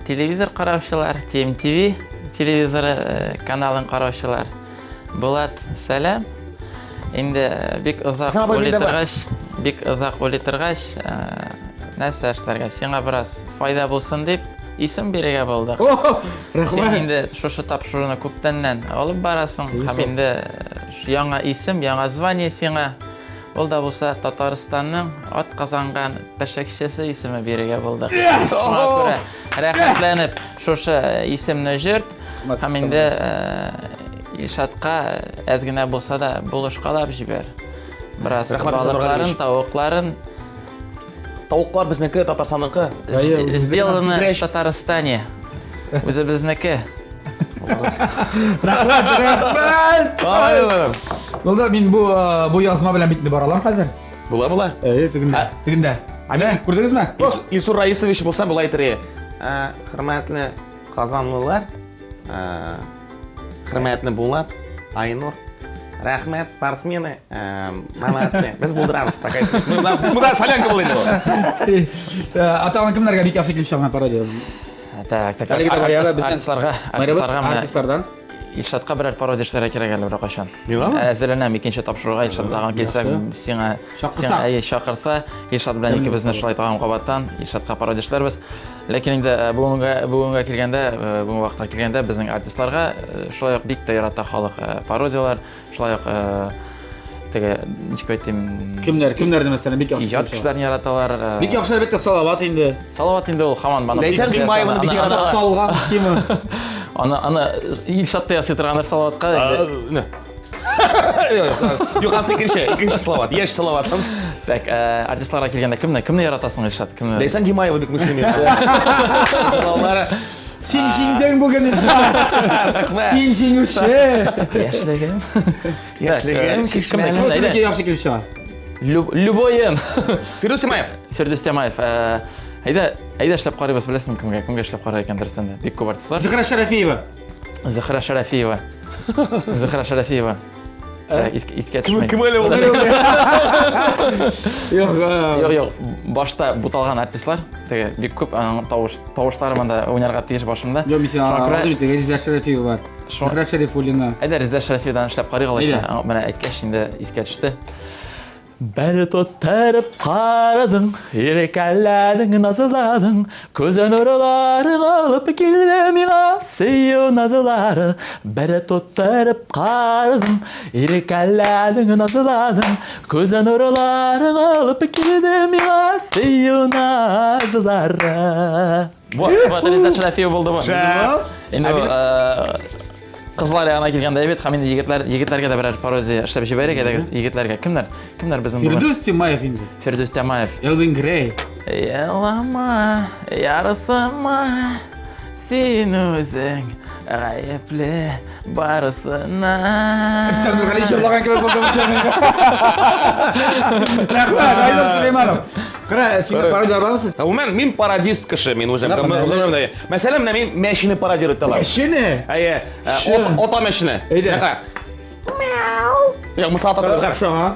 телевизор караучылар, TMTV телевизоры каналын караучылар. Булат, сәлам. Инде бик озак уйлый торгач, бик озак уйлый торгач, нәрсә эшләргә? Сиңа бераз файда булсын дип, исем бирергә булдык. Син инде шушы тапшыруны күптәннән алып барасың һәм инде яңа исем, яңа звание сиңа. Ул да булса Татарстанның ат казанган пешекчесе исеме бирергә булдык. Шуңа күрә рәхәтләнеп шушы исемне җөрт һәм инде Илшатка әз генә булса да булышкалап җибәр. Бераз балыкларын, тавыкларын. Тавыклар безнеке, Татарстанныкы. Сделано в Татарстане. Үзебезнеке. Рәхмәт, рәхмәт! Булды, мин бу бу язма белән бит инде бара алам хәзер. Була, була. Әйе, тегендә. Тегендә. Әнә, күрдегезме? Илсур Раисович булса болай әйтер иде. Хөрмәтле казанлылар, хөрмәтле Булат, Айнур, рәхмәт, спортсмены, молодцы. Без булдырабыз, такая сүз. Монда солянка була инде ул. Атагын кемнәргә бик яхшы килеп чыган пародия? Так, так. Әлеге дә баягы безнең артистларга, артистларга менә артистлардан. Илшатка берәр пародия эшләргә кирәк әле берәр кайчан. Миңамы? Әзерләнәм икенче тапшыруга Илшат тагын килсә, сиңа Чакырса. сиңа әйе, чакырса, Илшат белән икебезне шулай тагын кабаттан Илшатка пародия эшләрбез. Ләкин инде э, бүгенгә бүгенгә килгәндә, э, бүгенге вакытка килгәндә безнең артистларга э, шулай ук бик тә ярата халык э, пародияләр, Шулай ук э, теге ничек әйтим, Кемнәр, кемнәрне мәсәлән бик яхшы. иҗат кешеләрен яраталар. э, Бик яхшы әлбәттә Салават инде. Салават инде ул һаман бана. Ләйсән Гыймаеваны бик яраталар. Талган тема. Аны аны Илшат та ясый торгандыр Салаватка. инде. Юк, ансы икенче, икенче Салават, яшь Салават. Так, э, артистларга килгәндә кемне кемне яратасың Илшат? Кемне? Ләйсән Гимаева бик мөслим. Балалары. Син җиңдең бүген, Илшат. Рәхмәт. Син җиңүче. Яшьлегем. Яшьлегем, Кемне? Кем Әйдә. яхшы килеп чыга? Любоем. Фирдүс Тимаев. Фирдүс Тямаев. Э, Әйдә, әйдә эшләп карыйбыз, беләсеңме кемгә? Кемгә эшләп карар икән дөрестән дә? Бик күп артистлар. Зөһрә Шәрәфиева. Зөһрә Шәрәфиева. Зөһрә Шәрәфиева. Э, Искә төшмәй. Кем әле ул? Юк, Юк, юк, башта буталган артистлар, теге бик күп аның тавыш тавышлары монда уйнарга тиеш башымда. Юк, мин сиңа Шуңа күрә аңладым бит, Резидә Шәрәфиева бар. Зөһрә Шәрифуллина. Әйдә Резидә Шәрәфиевадан эшләп карыйк алайса. Әйдә. Менә әйткәч инде искә төште. Бер тоттырып карадың, иркәләдең, назладың, күз нурларың алып килде миңа сөю назлары. Бер тоттырып карадың, иркәләдең, назладың, күз нурларың алып килде миңа сөю назлары. Вот, вот, Резидә Шәрәфиева булды бу. Шәп. Инде э, кызлар ягына килгәндә әйбәт, һәм инде егетләр, егетләргә дә берәр пародия эшләп җибәрик, әйдәгез, егетләргә. Кемнәр? Кемнәр безнең бүген? Фирдүс Тимаев инде. Фирдүс Тямаев. Элвин Грей. Елама, ярысыма, син үзең гаепле барысына. Сән Нургали җырлаган кебек булды бу чагында. Рәхмәт, Айнур Сулейманов. Кара, син пародия бармысыз? Гомумән, мин пародист кеше, мин үзем. Нәкъ Мәсәлән, менә мин мәчене пародировать итә алам. Мәчене? Әйе, Чын. ота мәчене. Әйдә. Нәкъ. Юк, мисал татар. Шуңа.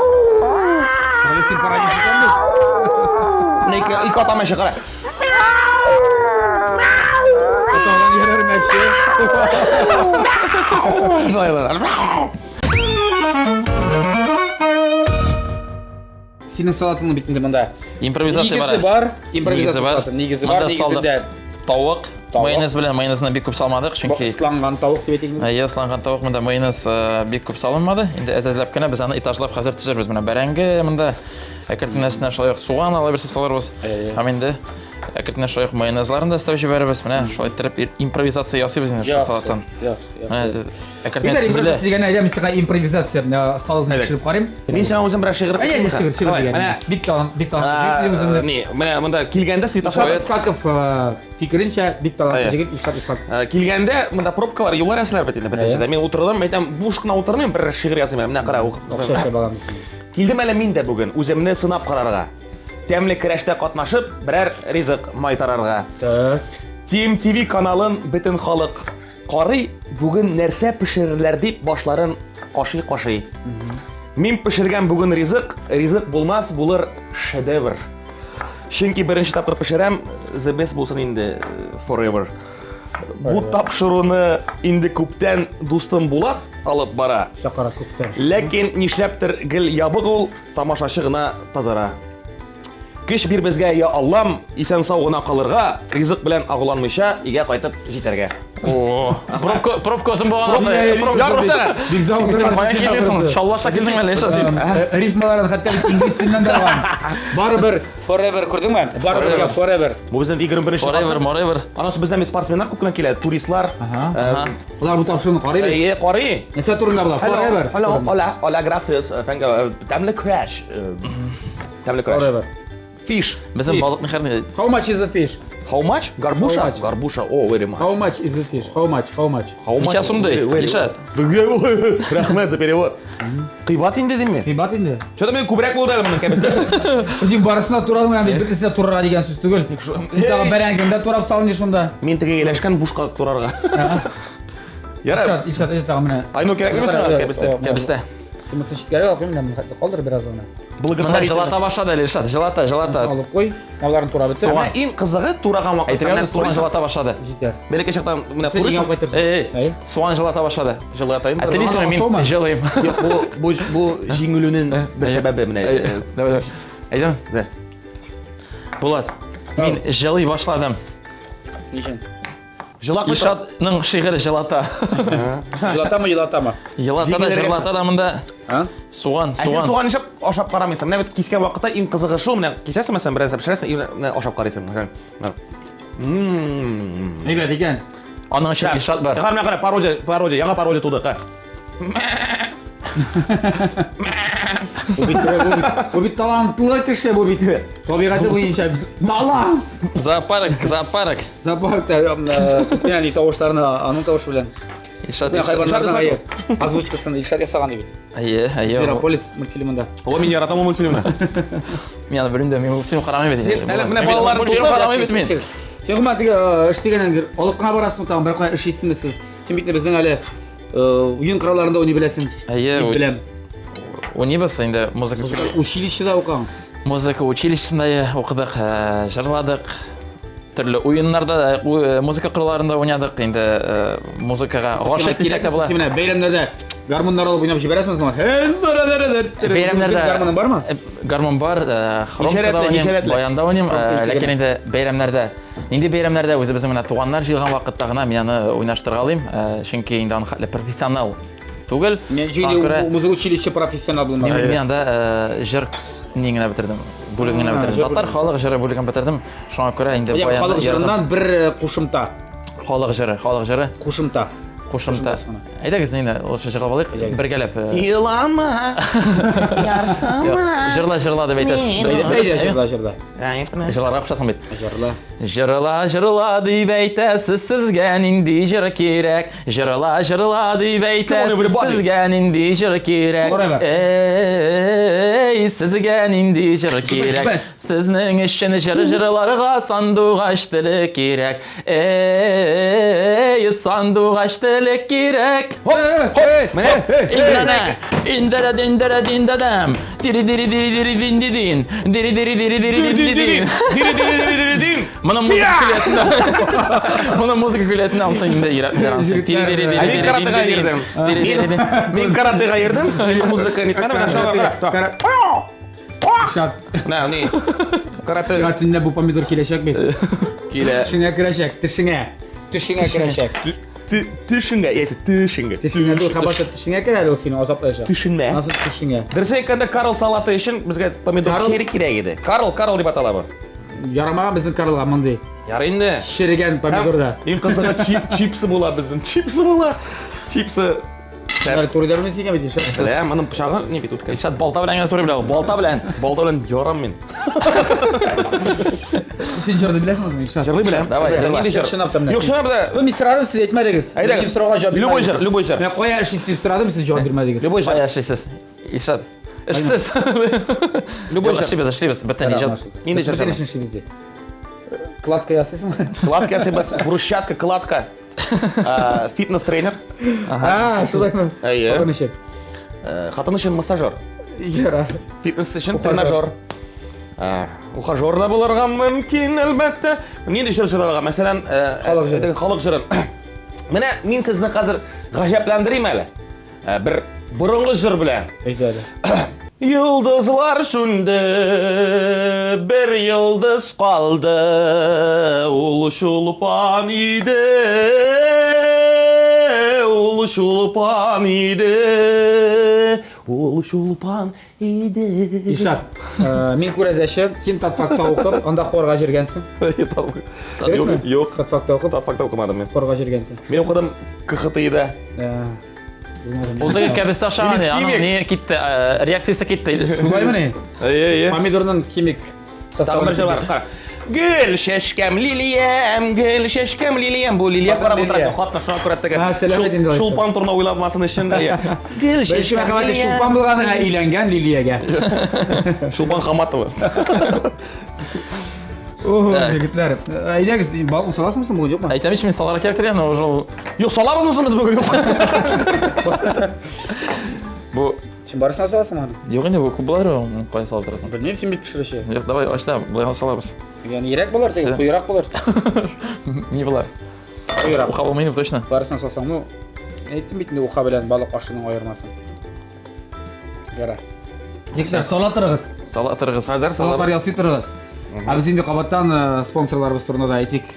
Әле син пародист икән бит. Менә ике ике ата мәче кара. Аталган йөрер мәче. Шулайлар. Синең салатыңны бит инде монда. Импровизация бар. Нигезе бар, импровизация Нигезе бар. салаты. Нигезе бар, Монда салдык нигезендә Тавык, Тавык. майонез белән майонезны бик күп салмадык, чөнки ысланган тавык дип әйтик инде. Әйе, ысланган тавык монда майонез э, бик күп салынмады. Инде әз-әзләп кенә без аны этажлап хәзер төзербез. Менә бәрәңге монда әкертен өстенә шулай ук суган ала берсе салырбыз. Әйе. Һәм инде әкертен шулай ук майонезларын да өстәп җибәрербез. Менә шулай иттереп импровизация ясыйбыз инде шул салаттан. Яхшы, Менә яхшы. әкертен Бит төзелә. импровизация дигән әйдә, мин сиңа импровизация салызын төшереп карыйм. Мин сиңа үзем берәр шигырь Әйе, шигырь, шигырь Давай, дигән. Менә Бик талант, бик талантлы егет үзеңне. ни, менә монда килгәндә светофор Илшат Исхаков э, фикеренчә бик талантлы Әйе. егет Илшат Исхаков. Э, Килгәндә монда пробкалар, юллар ясыйлар бит инде бөтен җирдә. Мин утырдым, әйтәм, буш кына утырмыйм, бер шигырь языйм әле. Менә кара, укып. Акча эшләп алам. Килдем әле мин дә бүген үземне сынап карарга. Тәмле көрәштә катнашып, берәр ризык майтарарга. Так. TMTV каналын бөтен халык карый, бүген нәрсә пешерерләр дип башларын кашый-кашый. Мин пешергән бүген ризык, ризык булмас, булыр шедевр. Чөнки беренче тапкыр пешерәм, the best булсын инде э, forever. Бу тапшыруны инде күптән дустым Булат алып бара. Чакыра күптән. Ләкин нишләптер гел ябык ул, тамашачы гына тазара. Көч бир безгә, я Аллам, исән сау гына калырга, ризык белән агуланмыйча өйгә кайтып җитәргә. О, пробка, пробка озын булган. Пробка. Ярты Бик зәвык Син кая килдең? Шаллаша килдең әле, Илшат? Э, Рифмаларын хәтта бит инглиз теленнән дә алган. Барыбер forever күрдеңме? Барыбер я forever. Бу безнең 21 Forever, гасыр. morever. Анасы бездән бит спортсменнар күп кенә килә, туристлар. Ага. Алар бу тапшыруны карый бит. Әйе, карый. Нәрсә турында була? Forever. Hello, hola, hola, gracias. Thank you. Тәмле crash. Тәмле crash. Forever. Fish. Безнең балык нихәр How much is the fish? How much? Горбуша? How much? Горбуша. Oh, very much. How much is the fish? How much? How much? How much? Ничә сум ди? Very- Илшат. Рәхмәт за перевод. Кыйбат инде дим мин. Кыйбат инде. Что-то мин күбрәк булды әле моның кәбестәсе. Үзең барысына туралың бит, бөтенесенә турарга дигән сүз түгел. Тагы бәрәңгене дә турап салын шунда. Мин теге ияләшкән бушка турарга. Ярар. Илшат, Илшат, әйдә тагы менә. Айнур кирәкме сиңа кәбестә? Кәбестә. Монысын читкәрәк алып куй, менә моны хәтле калдыр бераз гына. Монда җылата башлады әле, Илшат, җылата, җылата. Алып куй. Аларын турап бетер. Менә иң кызыгы тураган вакытта. Әйтергә Менә суган турыйсың. җылата башлады. Җитәр. Бәләкәй чактан менә Син турыйсың. өйгә кайтырсың. Эй, Әй. суган җылата башлады. Җылата Ә телисеңме, мин Ашаумы? җылыйм. Юк, бу бу бу җиңелүнең бер сәбәбе менә. Әй, Давай, давай. Әйдәм. Да. Булат, мин җылый башладым. Ничен? Җылак бит. Илшатның шигыре җылата. Җылатамы, елатамы? Елата да, Җиңелрәк. җырлата да монда. А? Суган, Ә син суган. суган нишләп ашап карамыйсың? Менә бит кискән вакытта иң кызыгы шул, менә кисәсең мәсәлән, берәр нәрсә пешерәсең, и менә ашап карыйсың. Мәсәлән, менә. Ммм. Әйбәт икән. Аның өчен Илшат бар. Кара, менә кара, пародия, пародия, яңа пародия туды, кара. Бу бит, бу бит, бу бит талантлы кеше, бу бит. Табигате буенча талант. Зоопарк, зоопарк. Зоопаркта күптән тавышларны аның тавышы белән. Илшат, Менә Илшат. хайваннарның әйе, озвучкасын Илшат ясаган бит. Әйе, әйе. Зверополис мультфильмында. О, мин яратам ул мультфильмны. Мин аны белмим дә, мин мультфильм карамыйм бит. Син әле менә балалар мультфильм булса- карамыйм бит мин. Син гомумән теге эш дигәннән алып кына барасың тагын бер кая эш исеме сез. Син бит безнең әле уен коралларында уйный беләсең. Әйе, Дип беләм. Уйныйбыз инде музыка. Училищеда укыган. Музыка училищесында укыдык, җырладык. Төрле уеннарда да, музыка коралларында уйнадык. Инде музыкага гашыйк дисәк тә була. Син менә бәйрәмнәрдә гармуннар алып уйнап җибәрәсеңме соң? Бәйрәмнәрдә гармуның бармы? Гармун бар, хромкада уйныйм, баянда уйныйм, ләкин инде бәйрәмнәрдә, нинди бәйрәмнәрдә үзебезнең менә туганнар җыелган вакытта гына мин аны уйнаштыргалыйм, чөнки инде аны хәтле профессионал түгел. Мин музыка училище профессионал булмады. Мин анда җыр ни генә бетердем, бүлеген генә бетердем. Татар халык җыры бүлеген бетердем. Шуңа күрә инде баян халык җырыннан бер кушымта. Халык җыры, халык җыры. Кушымта. Кушымта. Әйдәгез инде лучше җырлап алыйк, бергәләп. Елама, ярсыма. Җырла, җырла дип әйтәсез. Әйдә, җырла, җырла. Җырларга кушасың бит. Җырла. Җырла, җырла дип әйтәсез, сезгә нинди җыр кирәк? Җырла, җырла дип әйтәсез, сезгә нинди җыр кирәк? Эй, сезгә нинди җыр кирәк? Сезнең өчен җыр җырларга сандугач теле кирәк. Эй, сандугач теле кирәк. Хоп, хоп, менә. Индерә, индерә, диндерә, диндәдәм. Дири, дири, дири, дири, дин, ди, дин. Дири, дири, дири, дири, дин, ди, дин. Дири, дири, дири, дири, дин. Моны музыка көләтенә. Моны музыка көләтенә алсаң инде йөрәкне алсаң. Дири, дири, дири, Ә мин дири, каратэга дин, ди, дин. йөрдем. Дири, дири, дин. Мин каратэга йөрдем. Мин музыка нитмәдем, менә шуңа кара. Шат. Менә ни. Каратэ. Сиңа төнлә бу помидор киләчәк бит. Килә. Тешеңә керәчәк, тешеңә. Тешеңә керәчәк. Тешеңә, яисә тешеңә. Тешеңә түгел, хабарсыз тешеңә керә әле ул сине азаплаячак. Тешеңә. Насыз тешеңә. Дөрес әйткәндә, Карл салаты өчен безгә помидор черри кирәк иде. Карл, Карл дип атала бу. Ярамаган безнең Карлга мондый. Ярый инде. Черегән помидор да. Иң кызыгы чипсы була безнең. Чипсы була. Чипсы. Шәп. Туры да белмисең икән бит, Илшат. Беләм, моның пычагы ни бит үткән. Илшат балта белән генә турый белә, балта белән. Балта белән ярам мин. Син җырны беләсеңме соң, Илшат? Җырлый беләм. Давай, җырла. Нинди җыр? Чынлап та менә. Юк, чынлап та. Ну, мин сорадым, сез әйтмәдегез. Әйдәгез. Мин сорауга җавап Любой җыр, любой җыр. Менә кая эшлисез дип сорадым, сез җавап бирмәдегез. Любой җыр. Кая эшлисез? Илшат. Эшсез. Любой җыр. Эшлибез, эшлибез. Бөтен иҗат. Нинди җыр? Бөтен эшен эшлибез ди. Кладка ясыйсыңмы? Кладка ясыйбыз, брусчатка, кладка. Фитнес-тренер. А, шулаймы? Әйе. Хатын өчен. Хатын өчен массажер. Яра. Фитнес өчен тренажер. Ухажер да булырга мөмкин, әлбәттә. Нинди җыр җырларга? Мәсәлән, Халык җыры. Халык җырын. Менә мин сезне хәзер гаҗәпләндерим әле. Бер борынгы җыр белән. Әйт әле. Йолдызлар сүнде, бер йолдыз калды, ул Чулпан иде, ул Чулпан иде, ул Чулпан иде. Илшат, мин күрәзәче, син татфакта укып, анда хорга җиргәнсең. Юк, юк. Татфакта укып, Татфакта укымадым мин. хорга җиргәнсең. Мин укыдым КХТИда. Ул теге кәбестә ашаган, Или аның химик. не китте, реакциясе китте. Шулаймыни? Әйе, әйе. Помидорның химик Тагын бер җыр бар. Кара. Гөл чәчкәм лилиям, гөл чәчкәм лилиям. Бу лилия карап утыра, Лилия. хатны шуңа күрә теге. А, сәлам әйт инде алайса. Шулпан турында уйламасын өчен. Әйе. Гөл Беренче чәчкәм мәхәббәте лилиям. Чулпан булган, ә өйләнгән Лилиягә. Чулпан Хаматова. О, егетләр. Әйдәгез, балыкны саласыңмы соң бүген, юкмы? Әйтәм ич, мин салырга кирәк дигән, но уже ул Юк, салабызмы соң без бүген? бу Син барысына саласың аны? Юк инде, бу күп булыр, кая салып торасың? Белмим, син бит пешерүче. Юк, давай ач та, болай гына салабыз. Ягъни ерак булыр, теге куерак булыр. Ни була? Куерак. Уха булмый инде, точно. Барысына салсаң, ну, әйттем бит инде уха белән балык ашының аермасын. Ярар. Егетләр, сала торыгыз. Сала торыгыз. Хәзер Салатлар салабыз. ясый торыгыз. Ә без инде кабаттан э, спонсорларыбыз турында да әйтик.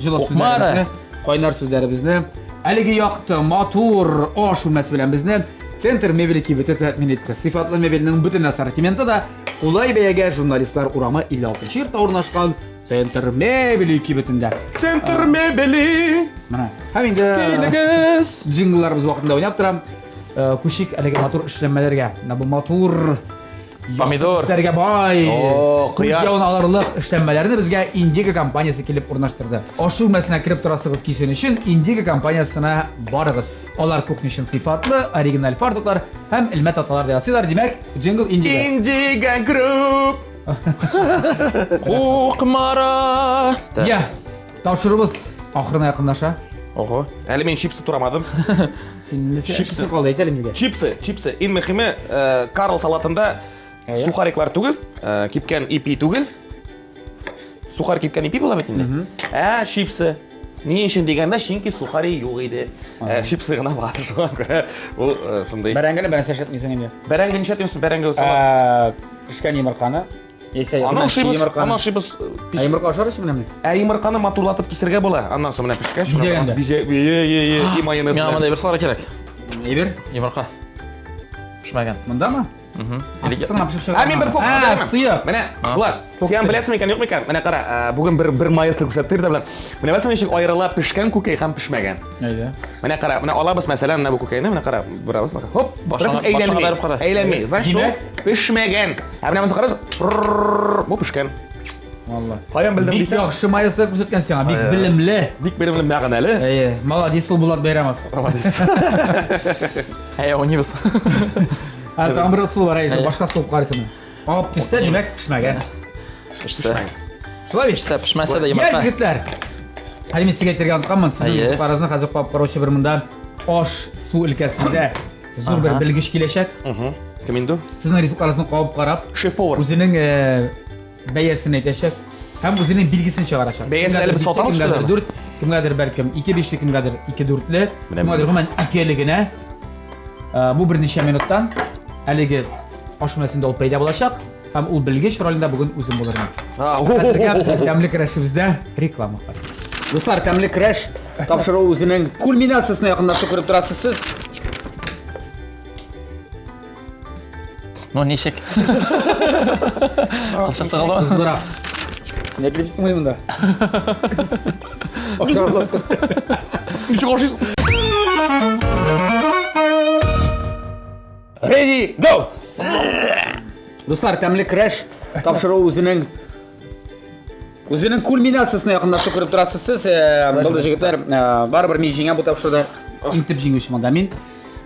Җылы Кукмара. сүзләребезне, кайнар сүзләребезне. Әлеге якты, матур аш бүлмәсе белән безне Центр мебели кибете тәэмин итте. Сыйфатлы мебельнең бөтен ассортименты да кулай бәягә Журналистлар урамы 56 йортта урнашкан Центр мебели кибетендә. Центр мебели. Менә. Һәм инде Килегез. джинглларыбыз вакытында уйнап тора. Э, Күчик әлеге матур эшләнмәләргә. Менә бу матур Помидор. Төсләргә бай. О, кыяр. Күз явын алырлык эшләнмәләрне безгә Индиго компаниясе килеп урнаштырды. Аш бүлмәсенә кереп торасыгыз килсен өчен Индиго компаниясенә барыгыз. Алар кухня өчен сыйфатлы, оригиналь фартуклар һәм элмә такталар да ясыйлар. Димәк, джингл Индиго. Индиго Групп. Кукмара. Я, тапшыруыбыз ахырына якынлаша. Ого. Әле мин чипсы турамадым. Син чипсы калды, әйт әле безгә. Чипсы, чипсы. Иң мөһиме, э, Карл салатында сухариклар түгел, э, кипкән ипи түгел. Сухарь кипкән ипи була бит инде. Ә, чипсы. Ни өчен дигәндә, чөнки сухари юк иде. Ә, чипсы гына бар. Шуңа күрә ул э, шундый. Бәрәңгене беренче эшләтмисең инде. Бәрәңге нишләтмисең? Бәрәңге салат. Ә, Пешкән йомырканы. Яисә Аны йомырка, чи ашыйбыз, йомырканы. аны ашыйбыз. Ә йомырка ашар өчен менәме? Ә йомырканы матурлатып кисергә була. Аннан соң менә пешкәч, Бизәгәндә. Бизе, е, е, е, и майонез. Миңа белән. монда бер салырга кирәк. Әйбер. Йомырка. Пешмәгән. Мондамы? Мгм. Астысына пешеп чыга. Ә мин бер фокус Ә, беләмен. сыек. Менә, Булат, син беләсең микән, юк микән? Менә кара, ә, бүген бер бер маэстро күрсәтте дә белән. Менә беләсең ничек аерыла пешкән күкәй һәм пешмәгән. Әйдә. Менә кара, менә алабыз мәсәлән, менә бу күкәйне, менә кара, борабыз, хоп, Башына- бераз башына әйләнми. бәреп кара. Әйләнми. Значит, ул пешмәгән. Ә менә монысы карагыз, бу пешкән. Валла. Каян белдем Бик яхшы маэстро күрсәткән сиңа, бик белемле. Бик белемле, мәгънәле. Әйе, молодец ул Булат Бәйрәмов. Молодец. Әй, уйныйбыз. Ә, тагын бер ысул бар, әйе, башка ысул карыйсың. Алып төшсә, димәк, пешмәгән. Пешсә. Шулай бит? Пешсә, пешмәсә дә Яшь йомырка. егетләр. Әле мин сезгә әйтергә онытканмын, сезнең Әйе. ризыкларыгызны хәзер кабып караучы бер монда аш су өлкәсендә зур бер белгеч киләчәк. Кем инде? Сезнең ризыкларыгызны кабып карап, Шеф-повар. үзенең э, бәясен әйтәчәк һәм үзенең билгесен чыгарачак. Бәясен әле без сатабыз кемгәдер шулаймы? дүрт, кемгәдер бәлкем ике бишле, кемгәдер ике дүртле, Менә кемгәдер гомумән икеле генә. Э, Бу берничә минуттан әлеге аш бүлмәсендә ул пәйда булачак һәм ул белгеч ролендә бүген үзем булырмын. Хәзергә тәмле көрәшебездә реклама бар. Дуслар, тәмле көрәш тапшыру үзенең кульминациясенә якынлашты күреп торасыз сез. Ну, ничек? Кылчык тыгылдымы? Кыздыра. Не килеп җиттең монда? Ничек ашыйсың? Ready, go! Дуслар, тәмле көрәш тапшыру үзенең үзенең кульминациясенә якынлашты күреп торасыз сез. Э, Булды җегетләр, э, барыбер мин җиңәм бу тапшыруда. Иң төп җиңүче монда мин.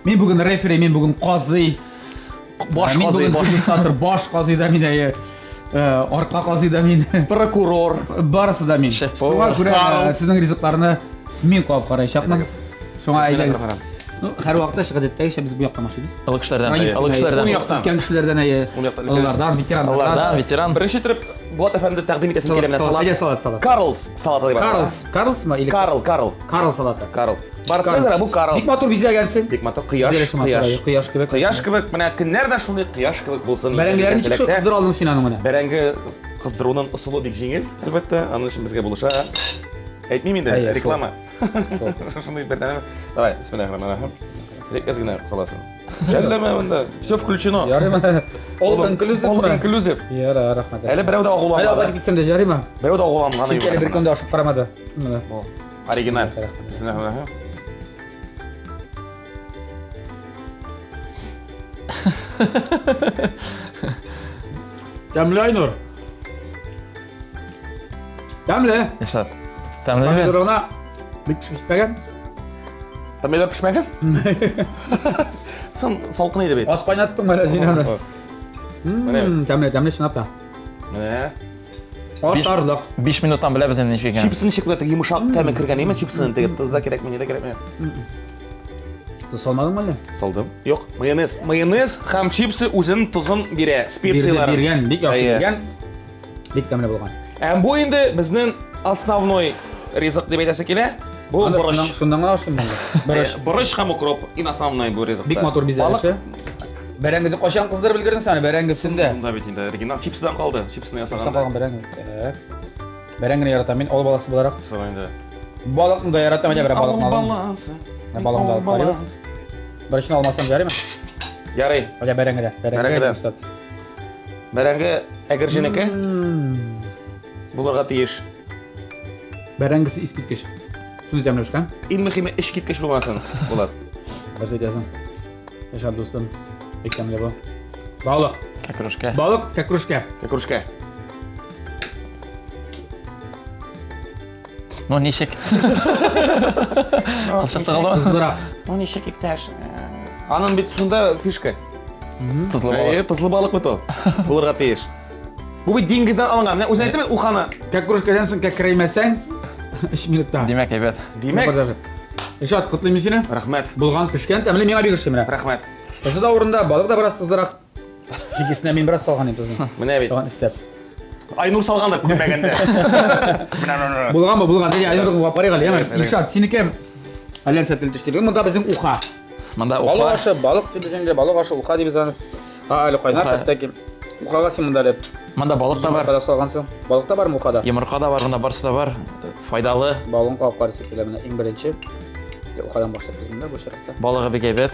Мин бүген рефери, мин бүген казый. Баш Мин казый, бүген баш. дегустатор, баш казый да мин, әйе. Э, Арка казый да мин. Прокурор. Барысы да мин. Шеф-повар. Шуңа күрә Карл. э, сезнең ризыкларны мин кабып караячакмын. Шуңа Әйдәгез. әйдәгез. Ну, һәрвакытта гадәттәгечә без бу яктан башлыйбыз. Олы кешеләрдән. Традиция, Олы кешеләрдән. Уң яктан. Өлкән кешеләрдән, әйе. Уң яктан, өлкән Олылардан, ветераннардан. Олылардан, ветеран. Беренче итеп Булат әфәнде тәкъдим итәсем килә менә Салат, әйдә салат. салат, салат. Карлс салаты дип атала. Карлс, Карлсмы или Карл, Карл, Карл салаты. Карл. Бар Цезарь, ә бу Карл. Бик матур бизәгәнсең. Бик матур кояш, Бизәлеше матур, кояш. әйе, кояш кебек. Кояш кебек, менә көннәр дә шундый кояш кебек булсын. Бәрәңгеләрне ничек Теләктә. кыздыра алдың син аны менә? Бәрәңге кыздыруның ысулы бик җиңел, әлбәттә, аның өчен безгә булыша. Әйтмим инде, Әйе, шул. реклама. Шундый бер тәмам. Давай, бисмиллахир-рахманир-рахим. Әз генә саласың. Жәлләмә монда. Все включено. Ярыймы? All inclusive. All inclusive. Яра, рәхмәт. Әле берәү дә Әле агуланмады. алай китсәм дә ярыймы? Берәү дә агуланганы Чөнки әле юк. бер көндә ашап карамады. Менә. Оригиналь. Бисмиллахир-рахманир-рахим. Тәмле Айнур. Тәмле. Илшат. Тәмлеме? Помидорына бик пешмәгән. Помидор пешмәгән? Сын салкын иде бит. Аз кайнаттың әле син аны. Менә. Тәмле, тәмле чынлап та. Менә. Ашарлык. 5 минуттан беләбез инде ничек икәнен. Чипсы ничек була, теге йомшак тәме кергән, әйме чипсының теге тоз да кирәкми, ни дә кирәкми. Тоз салмадыңмы әллә? Салдым. Юк, майонез. Майонез һәм чипсы үзенең тозын бирә, специяләрен. Биргән, бик яхшы Әйе. биргән. Бик тәмле булган. Ә бу инде безнең основной ризык дип әйтәсе килә. Бу Анда борыч. Шуннан, шуннан гына ашыйм мин. Борыч. Борыч һәм укроп иң основной бу ризыкта. Бик матур бизәлеше. Бәрәңгене кайчан кыздырып өлгердең син? Бәрәңгесендә. Монда бит инде оригинал чипсыдан калды. Чипсыны Чипстан ясаганда. калган бәрәңге. Так. Бәрәңгене яратам мин, авыл баласы буларак. Соң инде. Балыкны да яратам, әйдә берәр балыкны Авыл алам. баласы. Менә балыгын да алып карыйбыз. Борычны алмасам ярыймы? Ярый. Әйдә бәрәңгедә. Бәрәңгедә. Бәрәңгедә. Бәрәңге әгерҗенеке булырга тиеш. Бәрәңгесе искиткеч. Шуны тәмле пешкән. Иң мөһиме эч киткеч булмасын, Булат. Нәрсә әйтәсең? Яшәп дустым. Бик тәмле бу. Балык. Кәкрүшкә. Балык кәкрүшкә. Кәкрүшкә. Ну ничек? Кылчык тыгылдымы? Кыздыра. Ну ничек, иптәш? Аның бит шунда фишка. Тозлы балык. Әйе, тозлы балык бит ул. Булырга тиеш. Бу бит диңгездән алынган. Менә үзең әйттеме, уханы. Кәкрүшкәдән соң кәкрәймәсәң, 3 минутта. Димәк, әйбәт. Димәк, Илшат, котлыйм мин сине. рәхмәт. Булган пешкән тәмле миңа бик ошый менә. Рәхмәт. Тозы да урында, балык да бераз тозлырак. Икесенә мин бераз салган идем тозын. Менә бит. Тагын өстәп. Айнур салгандыр күрмәгәндә. Менә, менә, менә. Булганмы, булган. Әйдә, Айнурга куап карыйк әле, яме. Әйдә. Илшат, синеке әллә нәрсә тел төште. Монда безнең уха. Монда Балык уха. ашы, балык дибез инде, балык ашы, уха дибез аны. А, әле кайнар Уха. хәтта ки. Ухага син монда әле. Монда балык та бар. Йомырка да салгансың. Балык та бармы ухада? Йомырка да бар, монда барысы да бар. Файдалы. Балыгын кабып карыйсы килә менә иң беренче. Ухадан башлап без монда бу чиратта. Балыгы бик әйбәт.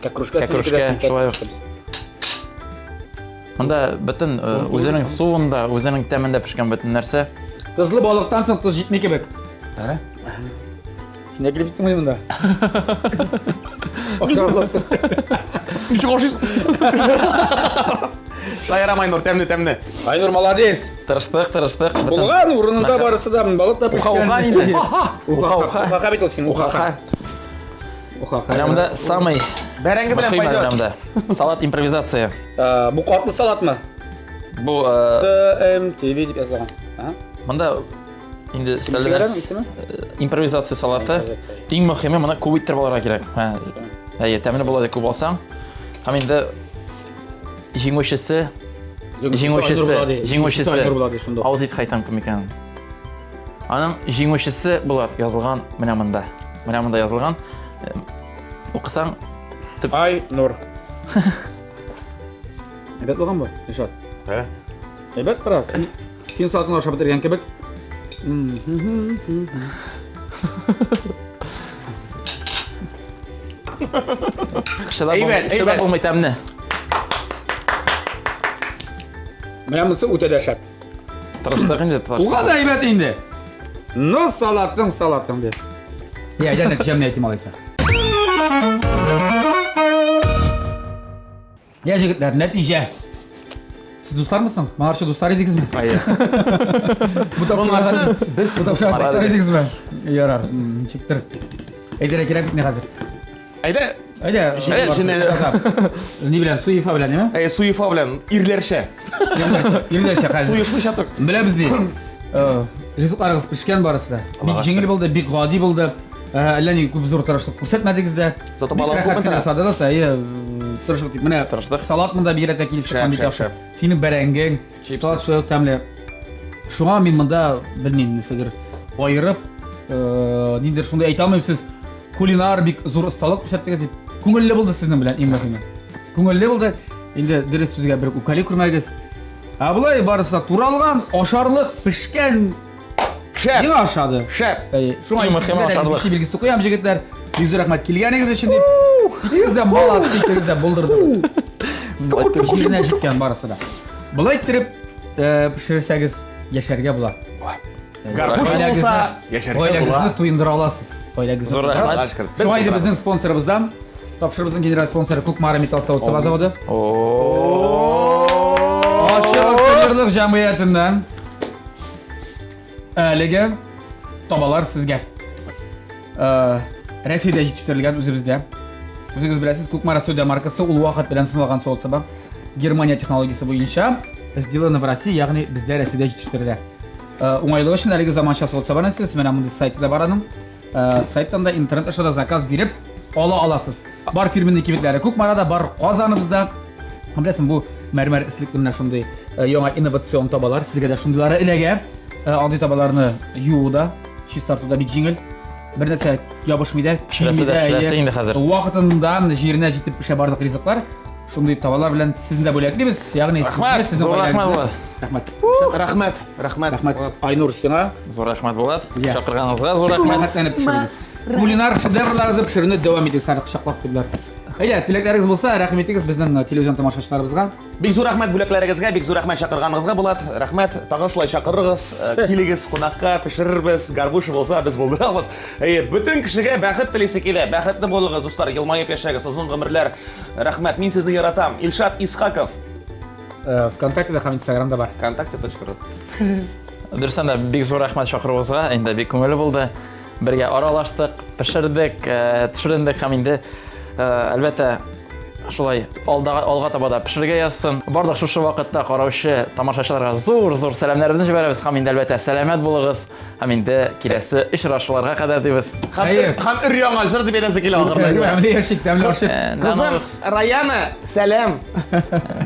Кәкрүшкә, Кәкрүшкә, шулай ук. Монда бөтен үзенең суында, үзенең тәмендә пешкән бөтен нәрсә. Тозлы балыктан соң тоз җитми кебек. Ә? Син дә килеп җиттеңме монда? Ашарлап. Ничек ашыйсың? Шаярам, Айнур, тәмле, тәмле. Айнур молодец. Тырыштык, тырыштык. Бөтен- Булган урынында барысы да балык та Уха, пешкән. уха инде. Уха, Уха, уха. уха бит ул син, уха. Уха. Уха. Менә монда самый Бәрәңге белән мөһим пойдет. менә монда. Салат импровизация. Бу картлы салатмы? Бу ТМТВ дип язылган. Ага. монда инде Кемнең өстәлдә исеме? импровизация салаты. Импровизация. Иң мөһиме моны күп иттереп алырга кирәк. Менә, Әйе, тәмле була дип күп алсаң. Һәм инде җиңүчесе, җиңүчесе, җиңүчесе. Айнур була ди шунда. Авыз ит кайтам кем икәнен. Аның җиңүчесе булар язылган менә монда. Менә монда язылган. Укысаң, Айнур. Әйбәт булган бу, Илшат. Ә? Әйбәт кара. Син салатны ашап бетергән кебек. чыдап булмый, Әйбәт, чыдап әйбәт. булмый тәмне. Менә монысы үтә дә шәп. Тырыштык инде, тырыштык. Уга да әйбәт инде. Ну, салатың, салатың ди. Я, әйдә нәтиҗәмне әйтим алайса. Я, җегетләр, нәтиҗә. Сез дуслармысың? Моңарчы дуслар идегезме? Әйе. Бу Моңарчы без бу тапшыруда дуслар дуслар идек. идегезме? Ярар, ничектер. Әйтергә кирәк бит ни хәзер. Әйдә, Әйдә, Әйдә, җенә- Ни белән, Суефа белән, әйме? әй, Суефа белән ирләрчә. Ирләрчә хәзер. Суешмыйча тор. Беләбез ди. Ризыкларыгыз пешкән барысы да. Бик Аллага җиңел булды, бик гади булды. Әллә ни күп зур тырышлык күрсәтмәдегез дә. Зато Бик балык рәхәт күпме кенә тора. ясадыгыз, әйе, тырышлык дип. Менә Тырыштык. салат монда бигрәк тә килеп чыккан Шәп, бик шәп, яхшы. шәп. Синең бәрәңгең, Чипсы. салат шулай ук тәмле. Шуңа мин монда белмим, нәрсәдер аерып, ниндидер шундый әйтә алмыйм, сез кулинар бик зур осталык күрсәттегез дип. Күңелле булды сезнең белән иң мөһиме. Күңелле булды. Инде дөрес сүзгә бер үкәли күрмәгез. Ә болай барысы да туралган, ашарлык, пешкән, Шәп, миңа ошады. шәп. Әйе, шуңа Иң мөһиме икегезгә дә ашарлык. бише билгесе куям, җегетләр. Бик зур рәхмәт килгәнегез өчен дип. Икегез дә молодцы, икегез дә булдырдыгыз. Җиренә җиткән барысы да. Болай иттереп пешерсәгез яшәргә була. Горбуша булса, яшәргә була. Гаиләгезне туендыра аласыз. Гаиләгезне. Зур туендыра рәхмәт. Аллага шөкер. Без Шуңа инде безнең булдырабыз. спонсорыбыздан, тапшырыбызның генераль спонсоры Кукмара металл савыт-саба заводы. Ачык акционерлык җәмгыятеннән әлеге табалар сезгә. Рәсәйдә җитештерелгән үзебездә. Үзегез беләсез, Кукмара сәүдә маркасы ул вакыт белән сыналган савыт-саба. Германия технологиясе буенча сделано в России, ягъни бездә Рәсәйдә җитештерелә. Уңайлыгы өчен әлеге заманча савыт-сабаны сез менә мондый сайты да бар аның. Сайттан да интернет аша да заказ биреп, ала аласыз. Бар фирменный кибетләре Кукмарада, бар Казаныбызда. Һәм беләсең, бу мәрмәр эслекле менә шундый э, яңа инновацион табалар. Сезгә дә шундыйлары эләгә. Э, андый табаларны юу да, чистарту да бик җиңел. Бер нәрсә ябышмый да, Пешерәсе дә, пешерәсе инде хәзер. Вакытында җиренә җитеп пешә барлык ризыклар. Шундый табалар белән сезне дә бүләклибез. Ягъни Рәхмәт, зур рәхмәт, Булат. Рәхмәт. Рәхмәт, рәхмәт. Рәхмәт. Айнур сиңа. Зур рәхмәт, Булат. Чакырганыгызга зур рәхмәт. Рәхәтләнеп пешерегез. Кулинар шедеврларыгызны пешерүне дәвам итегез, хәзер кочаклап куйдылар. Әйдә, теләкләрегез булса, рәхим итегез безнең э, телевизион тамашачыларыбызга. Бик зур рәхмәт бүләкләрегезгә, бик зур рәхмәт чакырганыгызга, Булат. Рәхмәт. Тагын шулай чакырыгыз, э, килегез кунакка, пешерербез, горбуша булса, без булдырабыз. Әйе, бөтен кешегә бәхет телисе килә. Бәхетле булыгыз, дуслар, елмаеп яшәгез, озын гомерләр. Рәхмәт, мин сезне яратам. Илшат Исхаков. Э, Вконтактеда һәм Инстаграмда бар. Вконтакте.ру. Дөрестән дә бик зур рәхмәт чакыруыгызга. Инде бик күңелле булды. Бергә аралаштык, пешердек, э, төшерендек һәм инде э, әлбәттә шулай алда, алга таба да пешерергә язсын. Барлык шушы вакытта караучы тамашачыларга зур-зур сәламнәребезне җибәрәбез һәм инде әлбәттә сәламәт булыгыз. Һәм инде киләсе очрашуларга кадәр дибез. Һәм һәм өр яңа җыр дип әйтәсе килә ахырда. Тәмле яшик, тәмле ашык. Э, Кызым Раяна, сәлам.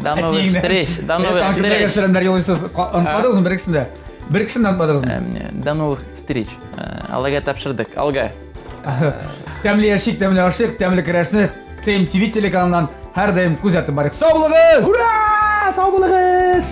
До новых встреч. До новых встреч. Сәламнәр юлыйсыз. Онытмадыгызмы бер кешене дә? Бер кешене дә онытмадыгызмы? До новых встреч. Э, Аллага тапшырдык. Алга. Тәмле яшик, тәмле ашык, тәмле көрәшне ТМТВ телеканалыннан һәрдаим күзәтеп барыйк. Сау булыгыз! Ура! Сау булыгыз!